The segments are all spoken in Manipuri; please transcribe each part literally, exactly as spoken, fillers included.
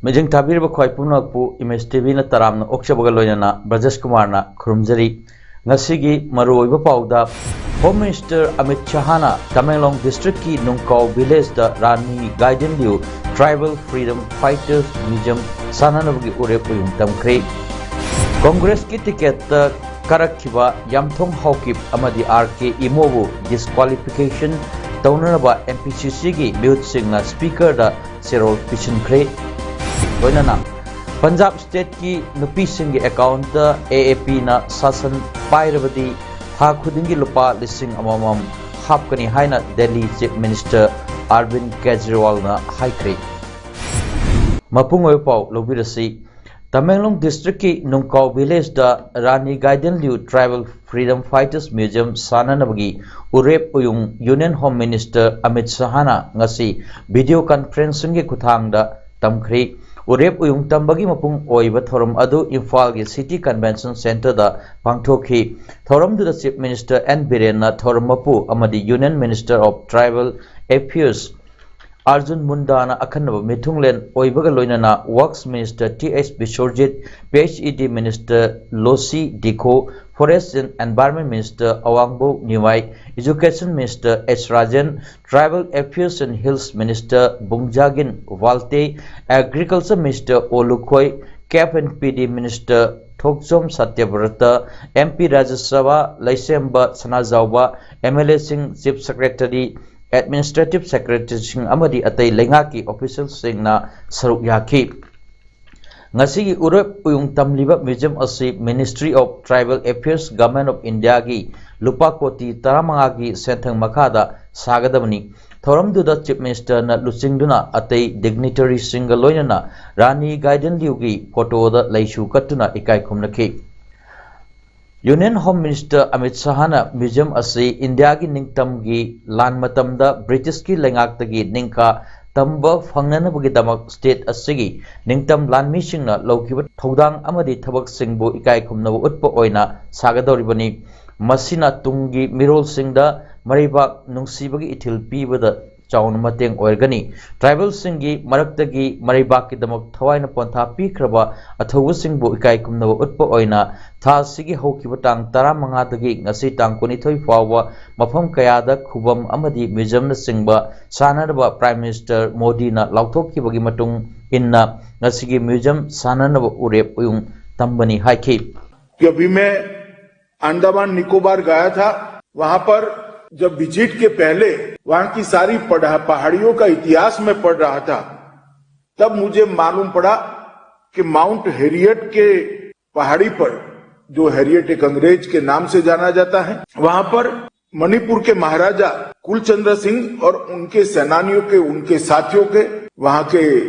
ꯃꯤꯠꯌꯦꯡ ꯊꯥꯕꯤꯔꯤꯕ ꯈ꯭ꯋꯥꯏ ꯄꯨꯝꯅꯃꯛꯄꯨ ꯏꯃꯦꯖ ꯇꯤꯚꯤꯅ ꯇꯔꯥꯝꯅ ꯑꯣꯛꯆꯕꯒ ꯂꯣꯏꯅꯅ ꯕ꯭ꯔꯖꯦꯁ ꯀꯨꯃꯥꯔꯅ ꯈꯨꯔꯨꯝꯖꯔꯤ꯫ ꯉꯁꯤꯒꯤ ꯃꯔꯨꯑꯣꯏꯕ ꯄꯥꯎꯗ, ꯍꯣꯝ ꯃꯤꯅꯤꯁꯇꯔ ꯑꯃꯤꯠ ꯁꯍꯥꯅ ꯇꯃꯦꯡꯂꯣꯡ ꯗꯤꯁꯇ꯭ꯔꯤꯛꯀꯤ ꯅꯨꯡꯀꯥꯎ ꯚꯤꯂꯦꯖꯇ Rani Gaidinliu tribal freedom fighters museum ꯁꯥꯟꯅꯅꯕꯒꯤ ꯎꯔꯦꯞ ꯎꯌꯨꯡ ꯇꯝꯈ꯭ꯔꯦ꯫ ꯀꯣꯡꯒ꯭ꯔꯦꯁꯀꯤ ꯇꯤꯀꯦꯠꯇ ꯀꯥꯔꯛꯈꯤꯕ ꯌꯥꯝꯊꯣꯡ ꯍꯥꯎꯀꯤꯞ ꯑꯃꯗꯤ ꯑꯥꯔ ꯀꯦ ꯏꯃꯣꯕꯨ ꯗꯤꯁꯀ꯭ꯋꯥꯂꯤꯐꯤꯀꯦꯁꯟ ꯇꯧꯅꯅꯕ ꯑꯦꯝ ꯄꯤ ꯁꯤ ꯁꯤꯒꯤ ꯃꯤꯍꯨꯠꯁꯤꯡꯅ ꯁ꯭ꯄꯤꯀꯔꯗ ꯆꯦꯔꯣꯜ ꯄꯤꯁꯤꯟꯈ꯭ꯔꯦ꯫ ꯂꯣꯏꯅꯅ ꯄꯟꯖꯥꯕ ꯁ꯭ꯇꯦꯠꯀꯤ ꯅꯨꯄꯤꯁꯤꯡꯒꯤ ꯑꯦꯀꯥꯎꯟꯇ ꯑꯦ ꯑꯦ ꯄꯤꯅ ꯁꯥꯁꯟ ꯄꯥꯏꯔꯕꯗꯤ ꯊꯥ ꯈꯨꯗꯤꯡꯒꯤ ꯂꯨꯄꯥ ꯂꯤꯁꯤꯡ ꯑꯃꯃꯝ ꯍꯥꯞꯀꯅꯤ ꯍꯥꯏꯅ ꯗꯦꯜꯂꯤ ꯆꯤꯐ ꯃꯤꯅꯤꯁꯇꯔ ꯑꯔꯕꯤꯟ ꯀꯦꯖꯔꯤꯋꯥꯜꯅ ꯍꯥꯏꯈ꯭ꯔꯦ꯫ ꯃꯄꯨꯡ ꯑꯣꯏꯕ ꯄꯥꯎ ꯂꯧꯕꯤꯔꯁꯤ꯫ ꯇꯃꯦꯡꯂꯣꯡ ꯗꯤꯁꯇ꯭ꯔꯤꯛꯀꯤ ꯅꯨꯡꯀꯥꯎ ꯚꯤꯂꯦꯖꯇ Rani Gaidinliu tribal freedom fighters museum ꯁꯥꯟꯅꯅꯕꯒꯤ ꯎꯔꯦꯞ ꯎꯌꯨꯡ ꯌꯨꯅꯤꯌꯟ ꯍꯣꯝ ꯃꯤꯅꯤꯁꯇꯔ ꯑꯃꯤꯠ ꯁꯍꯥꯅ ꯉꯁꯤ ꯚꯤꯗꯤꯑꯣ ꯀꯟꯐꯔꯦꯟꯁꯤꯡꯒꯤ ꯈꯨꯠꯊꯥꯡꯗ ꯇꯝꯈ꯭ꯔꯤ꯫ ꯎꯔꯦꯞ ꯎꯌꯨꯡ ꯇꯝꯕꯒꯤ ꯃꯄꯨꯡ ꯑꯣꯏꯕ ꯊꯧꯔꯝ ꯑꯗꯨ ꯏꯝꯐꯥꯜꯒꯤ ꯁꯤꯇꯤ ꯀꯟꯚꯦꯟꯁꯟ ꯁꯦꯟꯇꯔꯗ ꯄꯥꯡꯊꯣꯛꯈꯤ꯫ ꯊꯧꯔꯝꯗꯨꯗ ꯆꯤꯐ ꯃꯤꯅꯤꯁꯇꯔ ꯑꯦꯟ ꯕꯤꯔꯦꯟꯅ ꯊꯧꯔꯝ ꯃꯄꯨ ꯑꯃꯗꯤ union minister of tribal affairs Arjun ꯃꯨꯟꯗꯥꯅ ꯑꯈꯟꯅꯕ ꯃꯤꯊꯨꯡꯂꯦꯟ ꯑꯣꯏꯕꯒ ꯂꯣꯏꯅꯅ works minister T H Biswajit, P H E D minister Losii Dikho, forest and environment minister Awangbou Newmai, education minister S Rajen, tribal affairs and hills minister ꯕꯨꯡꯖꯥꯒꯤꯟ Valte, agriculture minister O Lukhoi, CAF and P D minister Thokchom Satyabrata, M P Rajya Sabha Leishemba Sanajaoba, M L ꯑꯦꯁꯤꯡ, ꯆꯤꯐ ꯁꯦꯀ꯭ꯔꯦꯇꯔꯤ, ꯑꯦꯗꯃꯤꯅꯤꯁꯇ꯭ꯔꯦꯇꯤꯚ ꯁꯦꯀ꯭ꯔꯦꯇꯔꯤꯁꯤꯡ ꯑꯃꯗꯤ ꯑꯇꯩ ꯂꯩꯉꯥꯛꯀꯤ ꯑꯣꯐꯤꯁꯤꯌꯦꯜꯁꯤꯡꯅ ꯁꯔꯨꯛ ꯌꯥꯈꯤ꯫ ꯉꯁꯤꯒꯤ ꯎꯔꯦꯞ ꯎꯌꯨꯡ ꯇꯝꯂꯤꯕ ꯃ꯭ꯌꯨꯖꯤꯌꯝ ꯑꯁꯤ ministry of tribal affairs, government of ꯏꯟꯗꯤꯌꯥꯒꯤ ꯂꯨꯄꯥ ꯀꯣꯇꯤ ꯇꯔꯥꯃꯉꯥꯒꯤ ꯁꯦꯟꯊꯪ ꯃꯈꯥꯗ ꯁꯥꯒꯗꯕꯅꯤ꯫ ꯊꯧꯔꯝꯗꯨꯗ Chief Minister ꯅ ꯂꯨꯆꯤꯡꯗꯨꯅ ꯑꯇꯩ dignitary ꯁꯤꯡꯒ ꯂꯣꯏꯅꯅ ꯔꯥꯅꯤ ꯒꯥꯏꯗꯦꯟꯂꯤꯎꯒꯤ ꯐꯣꯇꯣꯗ ꯂꯩꯁꯨ ꯀꯠꯇꯨꯅ ꯏꯀꯥꯏ ꯈꯨꯝꯅꯈꯤ꯫ Union Home Minister Amit ꯁꯍꯥꯅ museum ꯑꯁꯤ ꯏꯟꯗꯤꯌꯥꯒꯤ ꯅꯤꯡꯇꯝꯒꯤ ꯂꯥꯟ ꯃꯇꯝꯗ ꯕ꯭ꯔꯤꯇꯤꯁꯀꯤ ꯂꯩꯉꯥꯛꯇꯒꯤ ꯅꯤꯡꯈꯥ ꯇꯝꯕ ꯐꯪꯅꯅꯕꯒꯤꯗꯃꯛ state ꯑꯁꯤꯒꯤ ꯅꯤꯡꯇꯝ ꯂꯥꯟꯃꯤꯁꯤꯡꯅ ꯂꯧꯈꯤꯕ ꯊꯧꯗꯥꯡ ꯑꯃꯗꯤ ꯊꯕꯛꯁꯤꯡꯕꯨ ꯏꯀꯥꯏ ꯈꯨꯝꯅꯕ ꯎꯠꯄ ꯑꯣꯏꯅ ꯁꯥꯒꯗꯧꯔꯤꯕꯅꯤ꯫ ꯃꯁꯤꯅ ꯇꯨꯡꯒꯤ ꯃꯤꯔꯣꯜꯁꯤꯡꯗ ꯃꯔꯩꯕꯥꯛ ꯅꯨꯡꯁꯤꯕꯒꯤ ꯏꯊꯤꯜ ꯄꯤꯕꯗ ꯆꯥꯎꯅ ꯃꯇꯦꯡ ꯑꯣꯏꯔꯒꯅꯤ꯫ Tribal ꯁꯤꯡꯒꯤ ꯃꯔꯛꯇꯒꯤ ꯃꯔꯩꯕꯥꯛꯀꯤꯗꯃꯛ ꯊꯋꯥꯏꯅ ꯄꯣꯟꯊꯥ ꯄꯤꯈ꯭ꯔꯕ ꯑꯊꯧꯕꯁꯤꯡꯕꯨ ꯏꯀꯥꯏ ꯈꯨꯝꯅꯕ ꯎꯠꯄ ꯑꯣꯏꯅ ꯊꯥ ꯑꯁꯤꯒꯤ ꯍꯧꯈꯤꯕ ꯇꯥꯡ ꯇꯔꯥꯃꯉꯥꯗꯒꯤ ꯉꯁꯤ ꯇꯥꯡ ꯀꯨꯟꯅꯤꯊꯣꯏ ꯐꯥꯎꯕ ꯃꯐꯝ ꯀꯌꯥꯗ ꯈꯨꯕꯝ ꯑꯃꯗꯤ museum ꯅꯆꯤꯡꯕ ꯁꯥꯟꯅꯅꯕ Prime Minister ꯃꯣꯗꯤꯅ ꯂꯥꯎꯊꯣꯛꯈꯤꯕꯒꯤ ꯃꯇꯨꯡ ꯏꯟꯅ ꯉꯁꯤꯒꯤ museum ꯁꯥꯟꯅꯅꯕ ꯎꯔꯦꯞ ꯎꯌꯨꯡ ꯇꯝꯕꯅꯤ ꯍꯥꯏꯈꯤ꯫ कि अभी मैं अंडमान निकोबार गया था, वहां पर जब विजिट के पहले वहां की सारी पढ़ा, पहाड़ियों का इतिहास मैं पढ़ रहा था, तब मुझे मालूम पड़ा कि माउंट हैरियट के पहाड़ी पर, जो हैरियट एक अंग्रेज के नाम से जाना जाता है, वहां पर मणिपुर के महाराजा कुलचंद्र सिंह और उनके सेनानियों के, उनके साथियों के, वहां के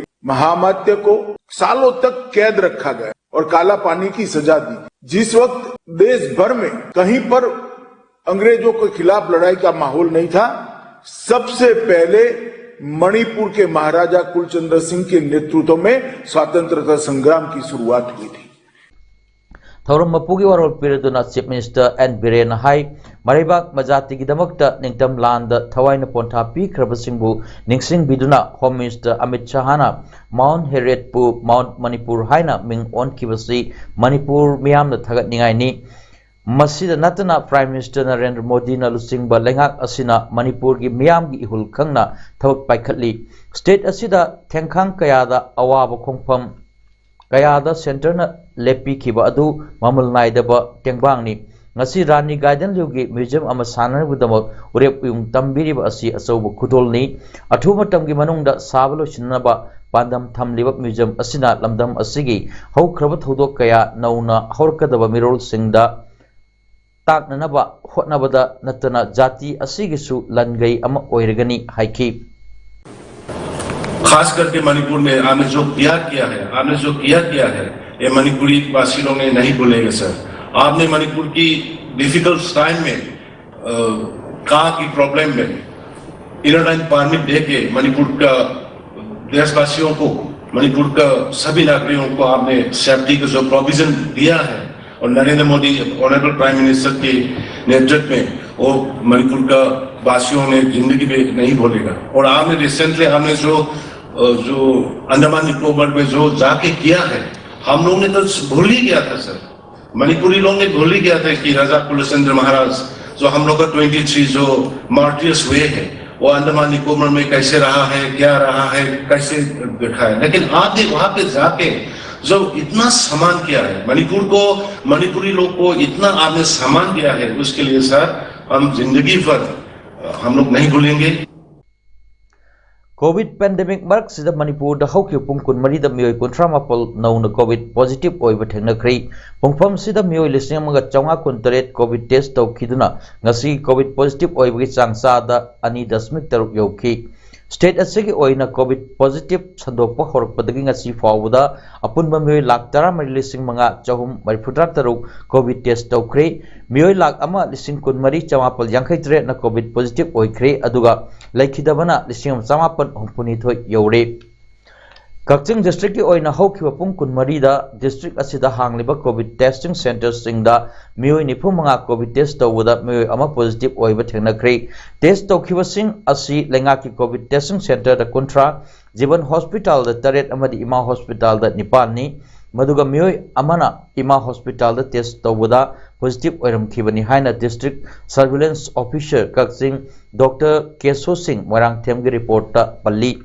महामात्य को सालों तक कैद रखा गया और काला पानी की सजा दी। जिस वक्त देश भर में कहीं पर अंग्रेजों के खिलाफ लड़ाई का माहौल नहीं था, सबसे पहले मणिपुर के महाराजा कुलचंद्र सिंह के नेतृत्व में स्वतंत्रता संग्राम की शुरुआत हुई थी। ꯊꯧꯔꯝ ꯃꯄꯨꯒꯤ ꯋꯥꯔꯣꯜ ꯄꯤꯔꯗꯨꯅ Chief Minister ꯑꯦꯟ ꯕꯤꯔꯦꯟꯅ ꯍꯥꯏ, ꯃꯔꯩꯕꯥꯛ ꯃꯖꯥꯇꯤꯒꯤꯗꯃꯛꯇ ꯅꯤꯡꯇꯝ ꯂꯥꯟꯗ ꯊꯋꯥꯏꯅ ꯄꯣꯟꯊꯥ ꯄꯤꯈ꯭ꯔꯕꯁꯤꯡꯕꯨ ꯅꯤꯡꯁꯤꯡꯕꯤꯗꯨꯅ Home Minister Amit ꯁꯍꯥꯅ Mount Harriet ꯄꯨ Mount Manipur ꯍꯥꯏꯅ ꯃꯤꯡ ꯑꯣꯟꯈꯤꯕꯁꯤ ꯃꯅꯤꯄꯨꯔ ꯃꯤꯌꯥꯝꯅ ꯊꯥꯒꯠꯅꯤꯡꯉꯥꯏꯅꯤ꯫ ꯃꯁꯤꯗ ꯅꯠꯇꯅ Prime Minister ꯅꯔꯦꯟꯗ꯭ꯔ ꯃꯣꯗꯤꯅ ꯂꯨꯆꯤꯡꯕ ꯂꯩꯉꯥꯛ ꯑꯁꯤꯅ ꯃꯅꯤꯄꯨꯔꯒꯤ ꯃꯤꯌꯥꯝꯒꯤ ꯏꯍꯨꯜ ꯈꯪꯅ ꯊꯕꯛ ꯄꯥꯏꯈꯠꯂꯤ꯫ State ꯑꯁꯤꯗ ꯊꯦꯡꯈꯥꯡ ꯀꯌꯥꯗ ꯑꯋꯥꯕ ꯈꯣꯡꯐꯝ ꯀꯌꯥꯗ centre ꯅ ꯂꯦꯞꯄꯤꯈꯤꯕ ꯑꯗꯨ ꯃꯃꯜ ꯅꯥꯏꯗꯕ ꯇꯦꯡꯕꯥꯡꯅꯤ꯫ ꯉꯁꯤ ꯔꯥꯅꯤ ꯒꯥꯏꯗꯦꯟꯂꯤꯎꯒꯤ museum ꯑꯃ ꯁꯥꯅꯅꯕꯒꯤꯗꯃꯛ ꯎꯔꯦꯞ ꯎꯌꯨꯡ ꯇꯝꯕꯤꯔꯤꯕ ꯑꯁꯤ ꯑꯆꯧꯕ ꯈꯨꯗꯣꯜꯅꯤ꯫ ꯑꯊꯨꯕ ꯃꯇꯝꯒꯤ ꯃꯅꯨꯡꯗ ꯁꯥꯕ ꯂꯣꯏꯁꯤꯟꯅꯕ ꯄꯥꯟꯗꯝ ꯊꯝꯂꯤꯕ museum ꯑꯁꯤꯅ ꯂꯝꯗꯝ ꯑꯁꯤꯒꯤ ꯍꯧꯈ꯭ꯔꯕ ꯊꯧꯗꯣꯛ ꯀꯌꯥ ꯅꯧꯅ ꯍꯧꯔꯛꯀꯗꯕ ꯃꯤꯔꯣꯜꯁꯤꯡꯗ ꯇꯥꯛꯅꯅꯕ ꯍꯣꯠꯅꯕꯗ ꯅꯠꯇꯅ ꯖꯥꯇꯤ ꯑꯁꯤꯒꯤꯁꯨ ꯂꯟꯒꯩ ꯑꯃ ꯑꯣꯏꯔꯒꯅꯤ ꯍꯥꯏꯈꯤ꯫ खास करके मणिपुर में आपने जो किया किया है, आपने जो किया किया है, ये मणिपुरी वासी लोग ने नहीं भूलेगा सर। आपने मणिपुर की डिफिकल्ट टाइम में, अ, कहा कि प्रॉब्लम में इनर लाइन परमिट दे के मणिपुर का देशवासियों को, मणिपुर का सभी नागरिकों को आपने सेफ्टी का जो प्रोविजन दिया है, और Narendra Modi honourable prime minister के नेतृत्व में वो मणिपुर का वासियों ने जिंदगी में नहीं भूलेगा। और आपने रिसेंटली आपने जो, अ, जो अंडमान निकोबार में जो जाके किया है, हम लोग ने तो भूल ही गया था सर। मणिपुरी लोग ने भूल ही गया था कि राजा कुलचंद्र महाराज, जो हम लोग का ट्वेंटी थ्री जो मार्टियर्स हुए हैं, वो अंडमान निकोबार में कैसे रहा है, क्या रहा है, कैसे देखा है। लेकिन आपने वहां पे जाके जो इतना सम्मान किया है मणिपुर को, मणिपुरी लोग को इतना आपने सम्मान दिया है, उसके लिए सर हम जिंदगी भर, अ, हम लोग नहीं भूलेंगे। ꯀꯣꯚꯤꯗ ꯄꯦꯟꯗꯦꯃꯤꯛ ꯃꯔꯛꯁꯤꯗ ꯃꯅꯤꯄꯨꯔꯗ ꯍꯧꯈꯤꯕ ꯄꯨꯡ ꯀꯨꯟꯃꯔꯤꯗ ꯃꯤꯑꯣꯏ ꯀꯨꯟꯊ꯭ꯔꯥ ꯃꯥꯄꯜ ꯅꯧꯅ ꯀꯣꯚꯤꯗ ꯄꯣꯖꯤꯇꯤꯚ ꯑꯣꯏꯕ ꯊꯦꯡꯅꯈ꯭ꯔꯦ꯫ ꯄꯨꯡꯐꯝꯁꯤꯗ ꯃꯤꯑꯣꯏ ꯂꯤꯁꯤꯡ ꯑꯃꯒ ꯆꯥꯝꯃꯉꯥ ꯀꯨꯟꯇꯔꯦꯠ ꯀꯣꯚꯤꯗ ꯇꯦꯁ ꯇꯧꯈꯤꯗꯨꯅ ꯉꯁꯤ ꯀꯣꯚꯤꯗ ꯄꯣꯖꯤꯇꯤꯚ ꯑꯣꯏꯕꯒꯤ ꯆꯥꯡ ꯆꯥꯗ ꯑꯅꯤ ꯗꯁꯃꯤꯛ ꯇꯔꯨꯛ ꯌꯧꯈꯤ꯫ ꯁ꯭ꯇꯦꯠ ꯑꯁꯤꯒꯤ ꯑꯣꯏꯅ ꯀꯣꯚꯤꯗ ꯄꯣꯖꯤꯇꯤꯚ ꯁꯟꯗꯣꯛꯄ ꯍꯧꯔꯛꯄꯗꯒꯤ ꯉꯁꯤ ꯐꯥꯎꯕꯗ ꯑꯄꯨꯟꯕ ꯃꯤꯑꯣꯏ ꯂꯥꯈ ꯇꯔꯥꯃꯔꯤ ꯂꯤꯁꯤꯡ ꯃꯉꯥ ꯆꯍꯨꯝ ꯃꯔꯤꯐꯨꯇꯔꯥ ꯇꯔꯨꯛ ꯀꯣꯚꯤꯗ ꯇꯦꯁ ꯇꯧꯈ꯭ꯔꯦ꯫ ꯃꯤꯑꯣꯏ ꯂꯥꯈ ꯑꯃ ꯂꯤꯁꯤꯡ ꯀꯨꯟꯃꯔꯤ ꯆꯃꯥꯄꯜ ꯌꯥꯡꯈꯩ ꯇꯔꯦꯠꯅ ꯀꯣꯚꯤꯗ ꯄꯣꯖꯤꯇꯤꯚ ꯑꯣꯏꯈ꯭ꯔꯦ, ꯑꯗꯨꯒ ꯂꯩꯈꯤꯗꯕꯅ ꯂꯤꯁꯤꯡ ꯑꯃ ꯆꯃꯥꯄꯜ ꯍꯨꯝꯐꯨꯅꯤꯊꯣꯏ ꯌꯧꯔꯦ꯫ ꯀꯛꯆꯤꯡ ꯗꯤꯁꯇ꯭ꯔꯤꯛꯀꯤ ꯑꯣꯏꯅ ꯍꯧꯈꯤꯕ ꯄꯨꯡ ꯀꯨꯟꯃꯔꯤꯗ ꯗꯤꯁꯇ꯭ꯔꯤꯛ ꯑꯁꯤꯗ ꯍꯥꯡꯂꯤꯕ ꯀꯣꯚꯤꯗ ꯇꯦꯁꯇꯤꯡ ꯁꯦꯟꯇꯔꯁꯤꯡꯗ ꯃꯤꯑꯣꯏ ꯅꯤꯐꯨ ꯃꯉꯥ ꯀꯣꯚꯤꯗ ꯇꯦꯁ ꯇꯧꯕꯗ ꯃꯤꯑꯣꯏ ꯑꯃ ꯄꯣꯖꯤꯇꯤꯚ ꯑꯣꯏꯕ ꯊꯦꯡꯅꯈ꯭ꯔꯦ꯫ ꯇꯦꯁ ꯇꯧꯈꯤꯕꯁꯤꯡ ꯑꯁꯤ ꯂꯩꯉꯥꯛꯀꯤ ꯀꯣꯚꯤꯗ ꯇꯦꯁꯇꯤꯡ ꯁꯦꯟꯇꯔꯗ ꯀꯨꯟꯊ꯭ꯔꯥ, ꯖꯤꯕꯟ ꯍꯣꯁꯄꯤꯇꯥꯜꯗ ꯇꯔꯦꯠ ꯑꯃꯗꯤ ꯏꯃꯥ ꯍꯣꯁꯄꯤꯇꯥꯜꯗ ꯅꯤꯄꯥꯟꯅꯤ꯫ ꯃꯗꯨꯒ ꯃꯤꯑꯣꯏ ꯑꯃꯅ ꯏꯃꯥ ꯍꯣꯁꯄꯤꯇꯥꯜꯗ ꯇꯦꯁ ꯇꯧꯕꯗ ꯄꯣꯖꯤꯇꯤꯚ ꯑꯣꯏꯔꯝꯈꯤꯕꯅꯤ ꯍꯥꯏꯅ ꯗꯤꯁꯇ꯭ꯔꯤꯛ ꯁꯔꯚꯤꯂꯦꯟꯁ ꯑꯣꯐꯤꯁꯔ ꯀꯛꯆꯤꯡ ꯗꯣꯛꯇꯔ ꯀꯦꯁꯣ ꯁꯤꯡ ꯃꯣꯏꯔꯥꯡꯊꯦꯝꯒꯤ ꯔꯤꯄꯣꯔꯠꯇ ꯄꯜꯂꯤ꯫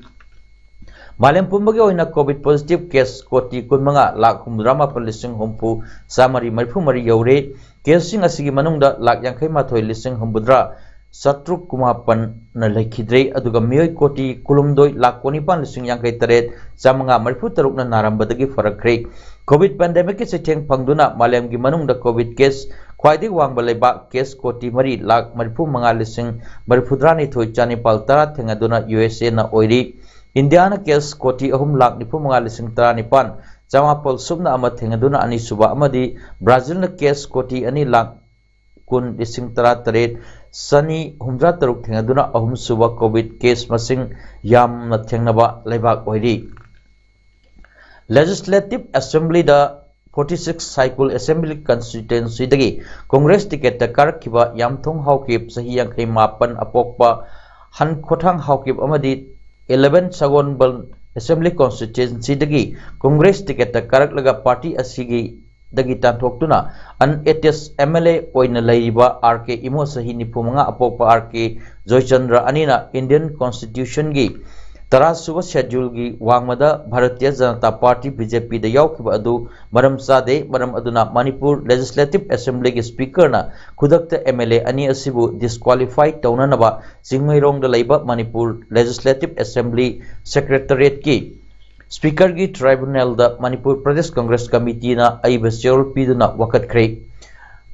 ꯃꯥꯂꯦꯝ ꯄꯨꯝꯕꯒꯤ ꯑꯣꯏꯅ ꯀꯣꯚꯤꯗ ꯄꯣꯖꯤꯇꯤꯚ ꯀꯦꯁ ꯀꯣꯇꯤ ꯀꯨꯟꯃꯉꯥ ꯂꯥꯈ ꯍꯨꯝꯐꯨꯇꯔꯥ ꯃꯥꯄꯜ ꯂꯤꯁꯤꯡ ꯍꯨꯝꯐꯨ ꯆꯥꯃꯔꯤ ꯃꯔꯤꯐꯨ ꯃꯔꯤ ꯌꯧꯔꯦ꯫ ꯀꯦꯁꯁꯤꯡ ꯑꯁꯤꯒꯤ ꯃꯅꯨꯡꯗ ꯂꯥꯈ ꯌꯥꯡꯈꯩ ꯃꯥꯊꯣꯏ ꯂꯤꯁꯤꯡ ꯍꯨꯝꯐꯨꯇꯔꯥ ꯆꯥꯇ꯭ꯔꯨꯛ ꯀꯨꯟꯃꯥꯄꯟꯅ ꯂꯩꯈꯤꯗ꯭ꯔꯦ, ꯑꯗꯨꯒ ꯃꯤꯑꯣꯏ ꯀꯣꯇꯤ ꯀꯨꯟꯍꯨꯝꯗꯣꯏ ꯂꯥꯈ ꯀꯨꯟꯅꯤꯄꯥꯟ ꯂꯤꯁꯤꯡ ꯌꯥꯡꯈꯩ ꯇꯔꯦꯠ ꯆꯥꯃꯉꯥ ꯃꯔꯤꯐꯨ ꯇꯔꯨꯛꯅ ꯅꯥꯔꯝꯕꯗꯒꯤ ꯐꯔꯛꯈ꯭ꯔꯦ꯫ ꯀꯣꯚꯤꯗ ꯄꯦꯟꯗꯦꯃꯤꯛꯀꯤ ꯆꯩꯊꯦꯡ ꯐꯪꯗꯨꯅ ꯃꯥꯂꯦꯝꯒꯤ ꯃꯅꯨꯡꯗ ꯀꯣꯚꯤꯗ ꯀꯦꯁ ꯈ꯭ꯋꯥꯏꯗꯒꯤ ꯋꯥꯡꯕ ꯂꯩꯕꯥꯛ ꯀꯦꯁ ꯀꯣꯇꯤ ꯃꯔꯤ ꯂꯥꯛ ꯃꯔꯤꯐꯨ ꯃꯉꯥ ꯂꯤꯁꯤꯡ ꯃꯔꯤꯐꯨꯇꯔꯥ ꯅꯤꯊꯣꯏ ꯆꯅꯤꯄꯥꯜ ꯇꯔꯥ ꯊꯦꯡꯅꯗꯨꯅ ꯌꯨ ꯑꯦꯁ ꯑꯦꯅ ꯑꯣꯏꯔꯤ꯫ ꯏꯟꯗꯤꯌꯥꯅ ꯀꯦꯁ ꯀꯣꯇꯤ ꯑꯍꯨꯝ ꯂꯥꯛ ꯅꯤꯐꯨ ꯃꯉꯥ ꯂꯤꯁꯤꯡ ꯇꯔꯥꯅꯤꯄꯥꯜ ꯆꯃꯥꯄꯜ ꯁꯨꯞꯅ ꯑꯃ ꯊꯦꯡꯅꯗꯨꯅ ꯑꯅꯤꯁꯨꯕ ꯑꯃꯗꯤ ꯕ꯭ꯔꯥꯖꯤꯜꯅ ꯀꯦꯁ ꯀꯣꯇꯤ ꯑꯅꯤ ꯂꯥꯛ ꯀꯨꯟ ꯂꯤꯁꯤꯡ ꯇꯔꯥꯇꯔꯦꯠ ꯆꯅꯤ ꯍꯨꯝꯗ꯭ꯔꯥ ꯇꯔꯨꯛ ꯊꯦꯡꯅꯗꯨꯅ ꯑꯍꯨꯝꯁꯨꯕ ꯀꯣꯚꯤꯗ ꯀꯦꯁ ꯃꯁꯤꯡ ꯌꯥꯝꯅ ꯊꯦꯡꯅꯕ ꯂꯩꯕꯥꯛ ꯑꯣꯏꯔꯤ꯫ Legislative Assemblyꯗ forty six Saikul Assembly Constituencyꯗꯒꯤ ꯀꯣꯡꯒ꯭ꯔꯦꯁ ꯇꯤꯀꯦꯠꯇ ꯀꯥꯔꯛꯈꯤꯕ ꯌꯥꯝꯊꯣꯡ ꯍꯥꯎꯀꯤꯞ, ꯆꯍꯤ ꯌꯥꯡꯈꯩ ꯃꯥꯄꯟ, ꯑꯄꯣꯛꯄ ꯍꯟꯈꯣꯊꯥꯡ ꯍꯥꯎꯀꯤꯞ ꯑꯃꯗꯤ eleven Sagonbal Assembly Constituencyꯗꯒꯤ ꯀꯣꯡꯒ꯭ꯔꯦꯁ ꯇꯤꯀꯦꯠꯇ ꯀꯥꯔꯛꯂꯒ ꯄꯥꯔꯇꯤ ꯑꯁꯤꯒꯤ ꯗꯒꯤ ꯇꯥꯟꯊꯣꯛꯇꯨꯅ unnominated M L A ꯑꯣꯏꯅ ꯂꯩꯔꯤꯕ ꯑꯥꯔ ꯀꯦ ꯏꯃꯣ, ꯆꯍꯤ ꯅꯤꯐꯨ ꯃꯉꯥ, ꯑꯄꯣꯛꯄ ꯑꯥꯔ ꯀꯦ ꯖꯣꯏꯆꯟꯗ꯭ꯔ ꯑꯅꯤꯅ Indian Constitutionꯒꯤ ꯇꯔꯥꯁꯨꯕ scheduleꯒꯤ ꯋꯥꯡꯃꯗ Bharatiya Janata party, B J ꯄꯤꯗ ꯌꯥꯎꯈꯤꯕ ꯑꯗꯨ ꯃꯔꯝ ꯆꯥꯗꯦ꯫ ꯃꯔꯝ ꯑꯗꯨꯅ ꯃꯅꯤꯄꯨꯔ Legislative Assemblyꯒꯤ Speakerꯅ ꯈꯨꯗꯛꯇ M L A ꯑꯅꯤ ꯑꯁꯤꯕꯨ disqualify ꯇꯧꯅꯅꯕ ꯆꯤꯡꯃꯩꯔꯣꯡꯗ ꯂꯩꯕ ꯃꯅꯤꯄꯨꯔ Legislative Assembly Secretariatꯀꯤ Speakerꯒꯤ tribunalꯗ ꯃꯅꯤꯄꯨꯔ ꯄ꯭ꯔꯗꯦꯁ ꯀꯪꯒ꯭ꯔꯦꯁ ꯀꯃꯤꯇꯤꯅ ꯑꯏꯕ ꯆꯦꯔꯣꯜ ꯄꯤꯗꯨꯅ ꯋꯥꯀꯠꯈ꯭ꯔꯦ꯫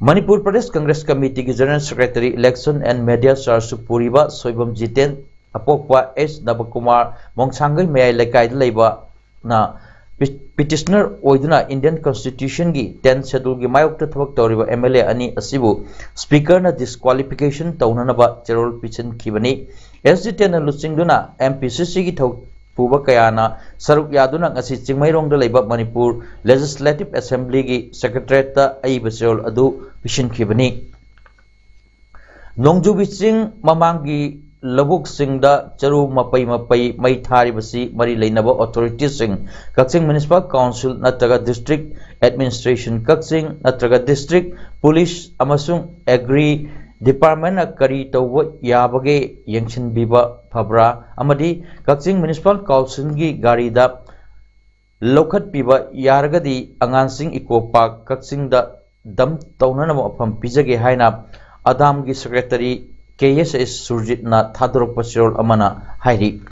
Manipur Pradesh Congress ꯀꯃꯤꯇꯤꯒꯤ General Secretary, Election and Media Chargeꯁꯨ ꯄꯨꯔꯤꯕ ꯁꯣꯏꯕꯝ ꯖꯤꯇꯦꯟ, ꯑꯄꯣꯛꯄ ꯑꯦꯁ ꯅꯕꯀꯨꯃꯥꯔ, ꯃꯣꯡꯁꯥꯡꯒꯩ ꯃꯌꯥꯏ ꯂꯩꯀꯥꯏꯗ ꯂꯩꯕꯅ ꯄꯤ-, petitioner ꯑꯣꯏꯗꯨꯅ Indian Constitutionꯒꯤ tenth scheduleꯒꯤ ꯃꯥꯌꯣꯛꯇ ꯊꯕꯛ ꯇꯧꯔꯤꯕ M L A ꯑꯅꯤ ꯑꯁꯤꯕꯨ Speakerꯅ disqualification ꯇꯧꯅꯅꯕ ꯆꯦꯔꯣꯜ ꯄꯤꯁꯤꯟꯈꯤꯕꯅꯤ꯫ ꯑꯦꯁ ꯖꯤꯇꯦꯟꯅ ꯂꯨꯆꯤꯡꯗꯨꯅ M P C Cꯒꯤ ꯊꯧ-, ꯄꯨꯕ ꯀꯌꯥꯅ ꯁꯔꯨꯛ ꯌꯥꯗꯨꯅ ꯉꯁꯤ ꯆꯤꯡꯃꯩꯔꯣꯡꯗ ꯂꯩꯕ ꯃꯅꯤꯄꯨꯔ Legislative Assemblyꯒꯤ Secretariatꯇ ꯑꯏꯕ ꯆꯦꯔꯣꯜ ꯑꯗꯨ ꯄꯤꯁꯤꯟꯈꯤꯕꯅꯤ꯫ ꯅꯣꯡꯖꯨꯕꯤ ꯆꯤꯡ ꯃꯃꯥꯡꯒꯤ ꯂꯧꯕꯨꯛꯁꯤꯡꯗ ꯆꯔꯨ ꯃꯄꯩ ꯃꯄꯩ ꯃꯩ ꯊꯥꯔꯤꯕꯁꯤ ꯃꯔꯤ ꯂꯩꯅꯕ authorityꯁꯤꯡ, ꯀꯛꯆꯤꯡ Municipal Council ꯅꯠꯇ꯭ꯔꯒ District Administration ꯀꯛꯆꯤꯡ ꯅꯠꯇ꯭ꯔꯒ District Police ꯑꯃꯁꯨꯡ Agri Departmentꯅ ꯀꯔꯤ ꯇꯧꯕ ꯌꯥꯕꯒꯦ ꯌꯦꯡꯁꯤꯟꯕꯤꯕ ꯐꯕ꯭ꯔꯥ? ꯑꯃꯗꯤ ꯀꯛꯆꯤꯡ Municipal Councilꯒꯤ ꯒꯥꯔꯤꯗ ꯂꯧꯈꯠꯄꯤꯕ ꯌꯥꯔꯒꯗꯤ ꯑꯉꯥꯡꯁꯤꯡ Eco Park ꯀꯛꯆꯤꯡꯗ dump ꯇꯧꯅꯅꯕ ꯃꯐꯝ ꯄꯤꯖꯒꯦ ꯍꯥꯏꯅ ꯑꯗꯥꯝꯒꯤ Secretary ꯀꯦ ꯑꯦꯁ ꯑꯦꯁ ꯁꯨꯔꯖꯤꯠꯅ ꯊꯥꯗꯣꯔꯛꯄ ꯆꯦꯔꯣꯜ ꯑꯃꯅ ꯍꯥꯏꯔꯤ꯫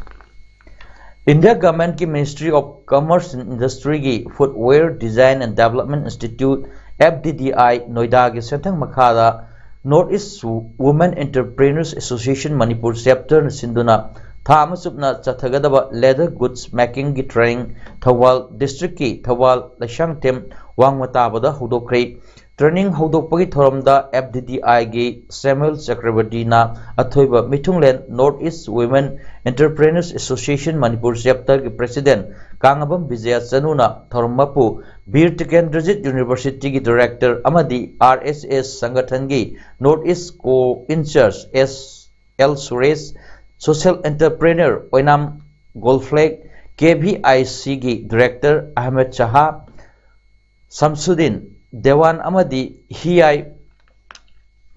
India Governmentꯀꯤ Ministry of Commerce and Industryꯒꯤ Footwear Design and Development Institute F D D I ꯅꯣꯏꯗꯥꯒꯤ ꯁꯦꯟꯊꯪ ꯃꯈꯥꯗ North East Women Entrepreneurs Association Manipur Chapterꯅ ꯁꯤꯟꯗꯨꯅ ꯊꯥ ꯑꯃ ꯆꯨꯞꯅ ꯆꯠꯊꯒꯗꯕ leather goods makingꯒꯤ training Thoubal districtꯀꯤ Thoubal Leishangthem ꯋꯥꯡꯃ ꯇꯥꯕꯗ ꯍꯧꯗꯣꯛꯈ꯭ꯔꯦ꯫ Training ꯍꯧꯗꯣꯛꯄꯒꯤ ꯊꯧꯔꯝꯗ F D D Iꯒꯤ Samuel ꯆꯀ꯭ꯔꯕꯔꯇꯤꯅ ꯑꯊꯣꯏꯕ ꯃꯤꯊꯨꯡꯂꯦꯟ North East Women Entrepreneurs Association Manipur Chapterꯒꯤ President ꯀꯥꯡꯉꯕꯝ Bijay ꯆꯅꯨꯅ ꯊꯧꯔꯝ ꯃꯄꯨ ꯕꯤꯔ ꯇꯤꯀꯦꯟꯗ꯭ꯔꯖꯤꯠ Universityꯒꯤ Director ꯑꯃꯗꯤ R S S ꯁꯪꯒꯊꯟꯒꯤ North East Co-Incharge S L Suresh, Social Entrepreneur Oinam ꯒꯣꯜꯐ꯭ꯂꯦꯛ, K V I Cꯒꯤ Director Ahmed ꯁꯍꯥ, ꯁꯝꯁꯨꯗꯤꯟ ꯗꯦꯋꯥꯟ ꯑꯃꯗꯤ ꯍꯤꯌꯥꯏ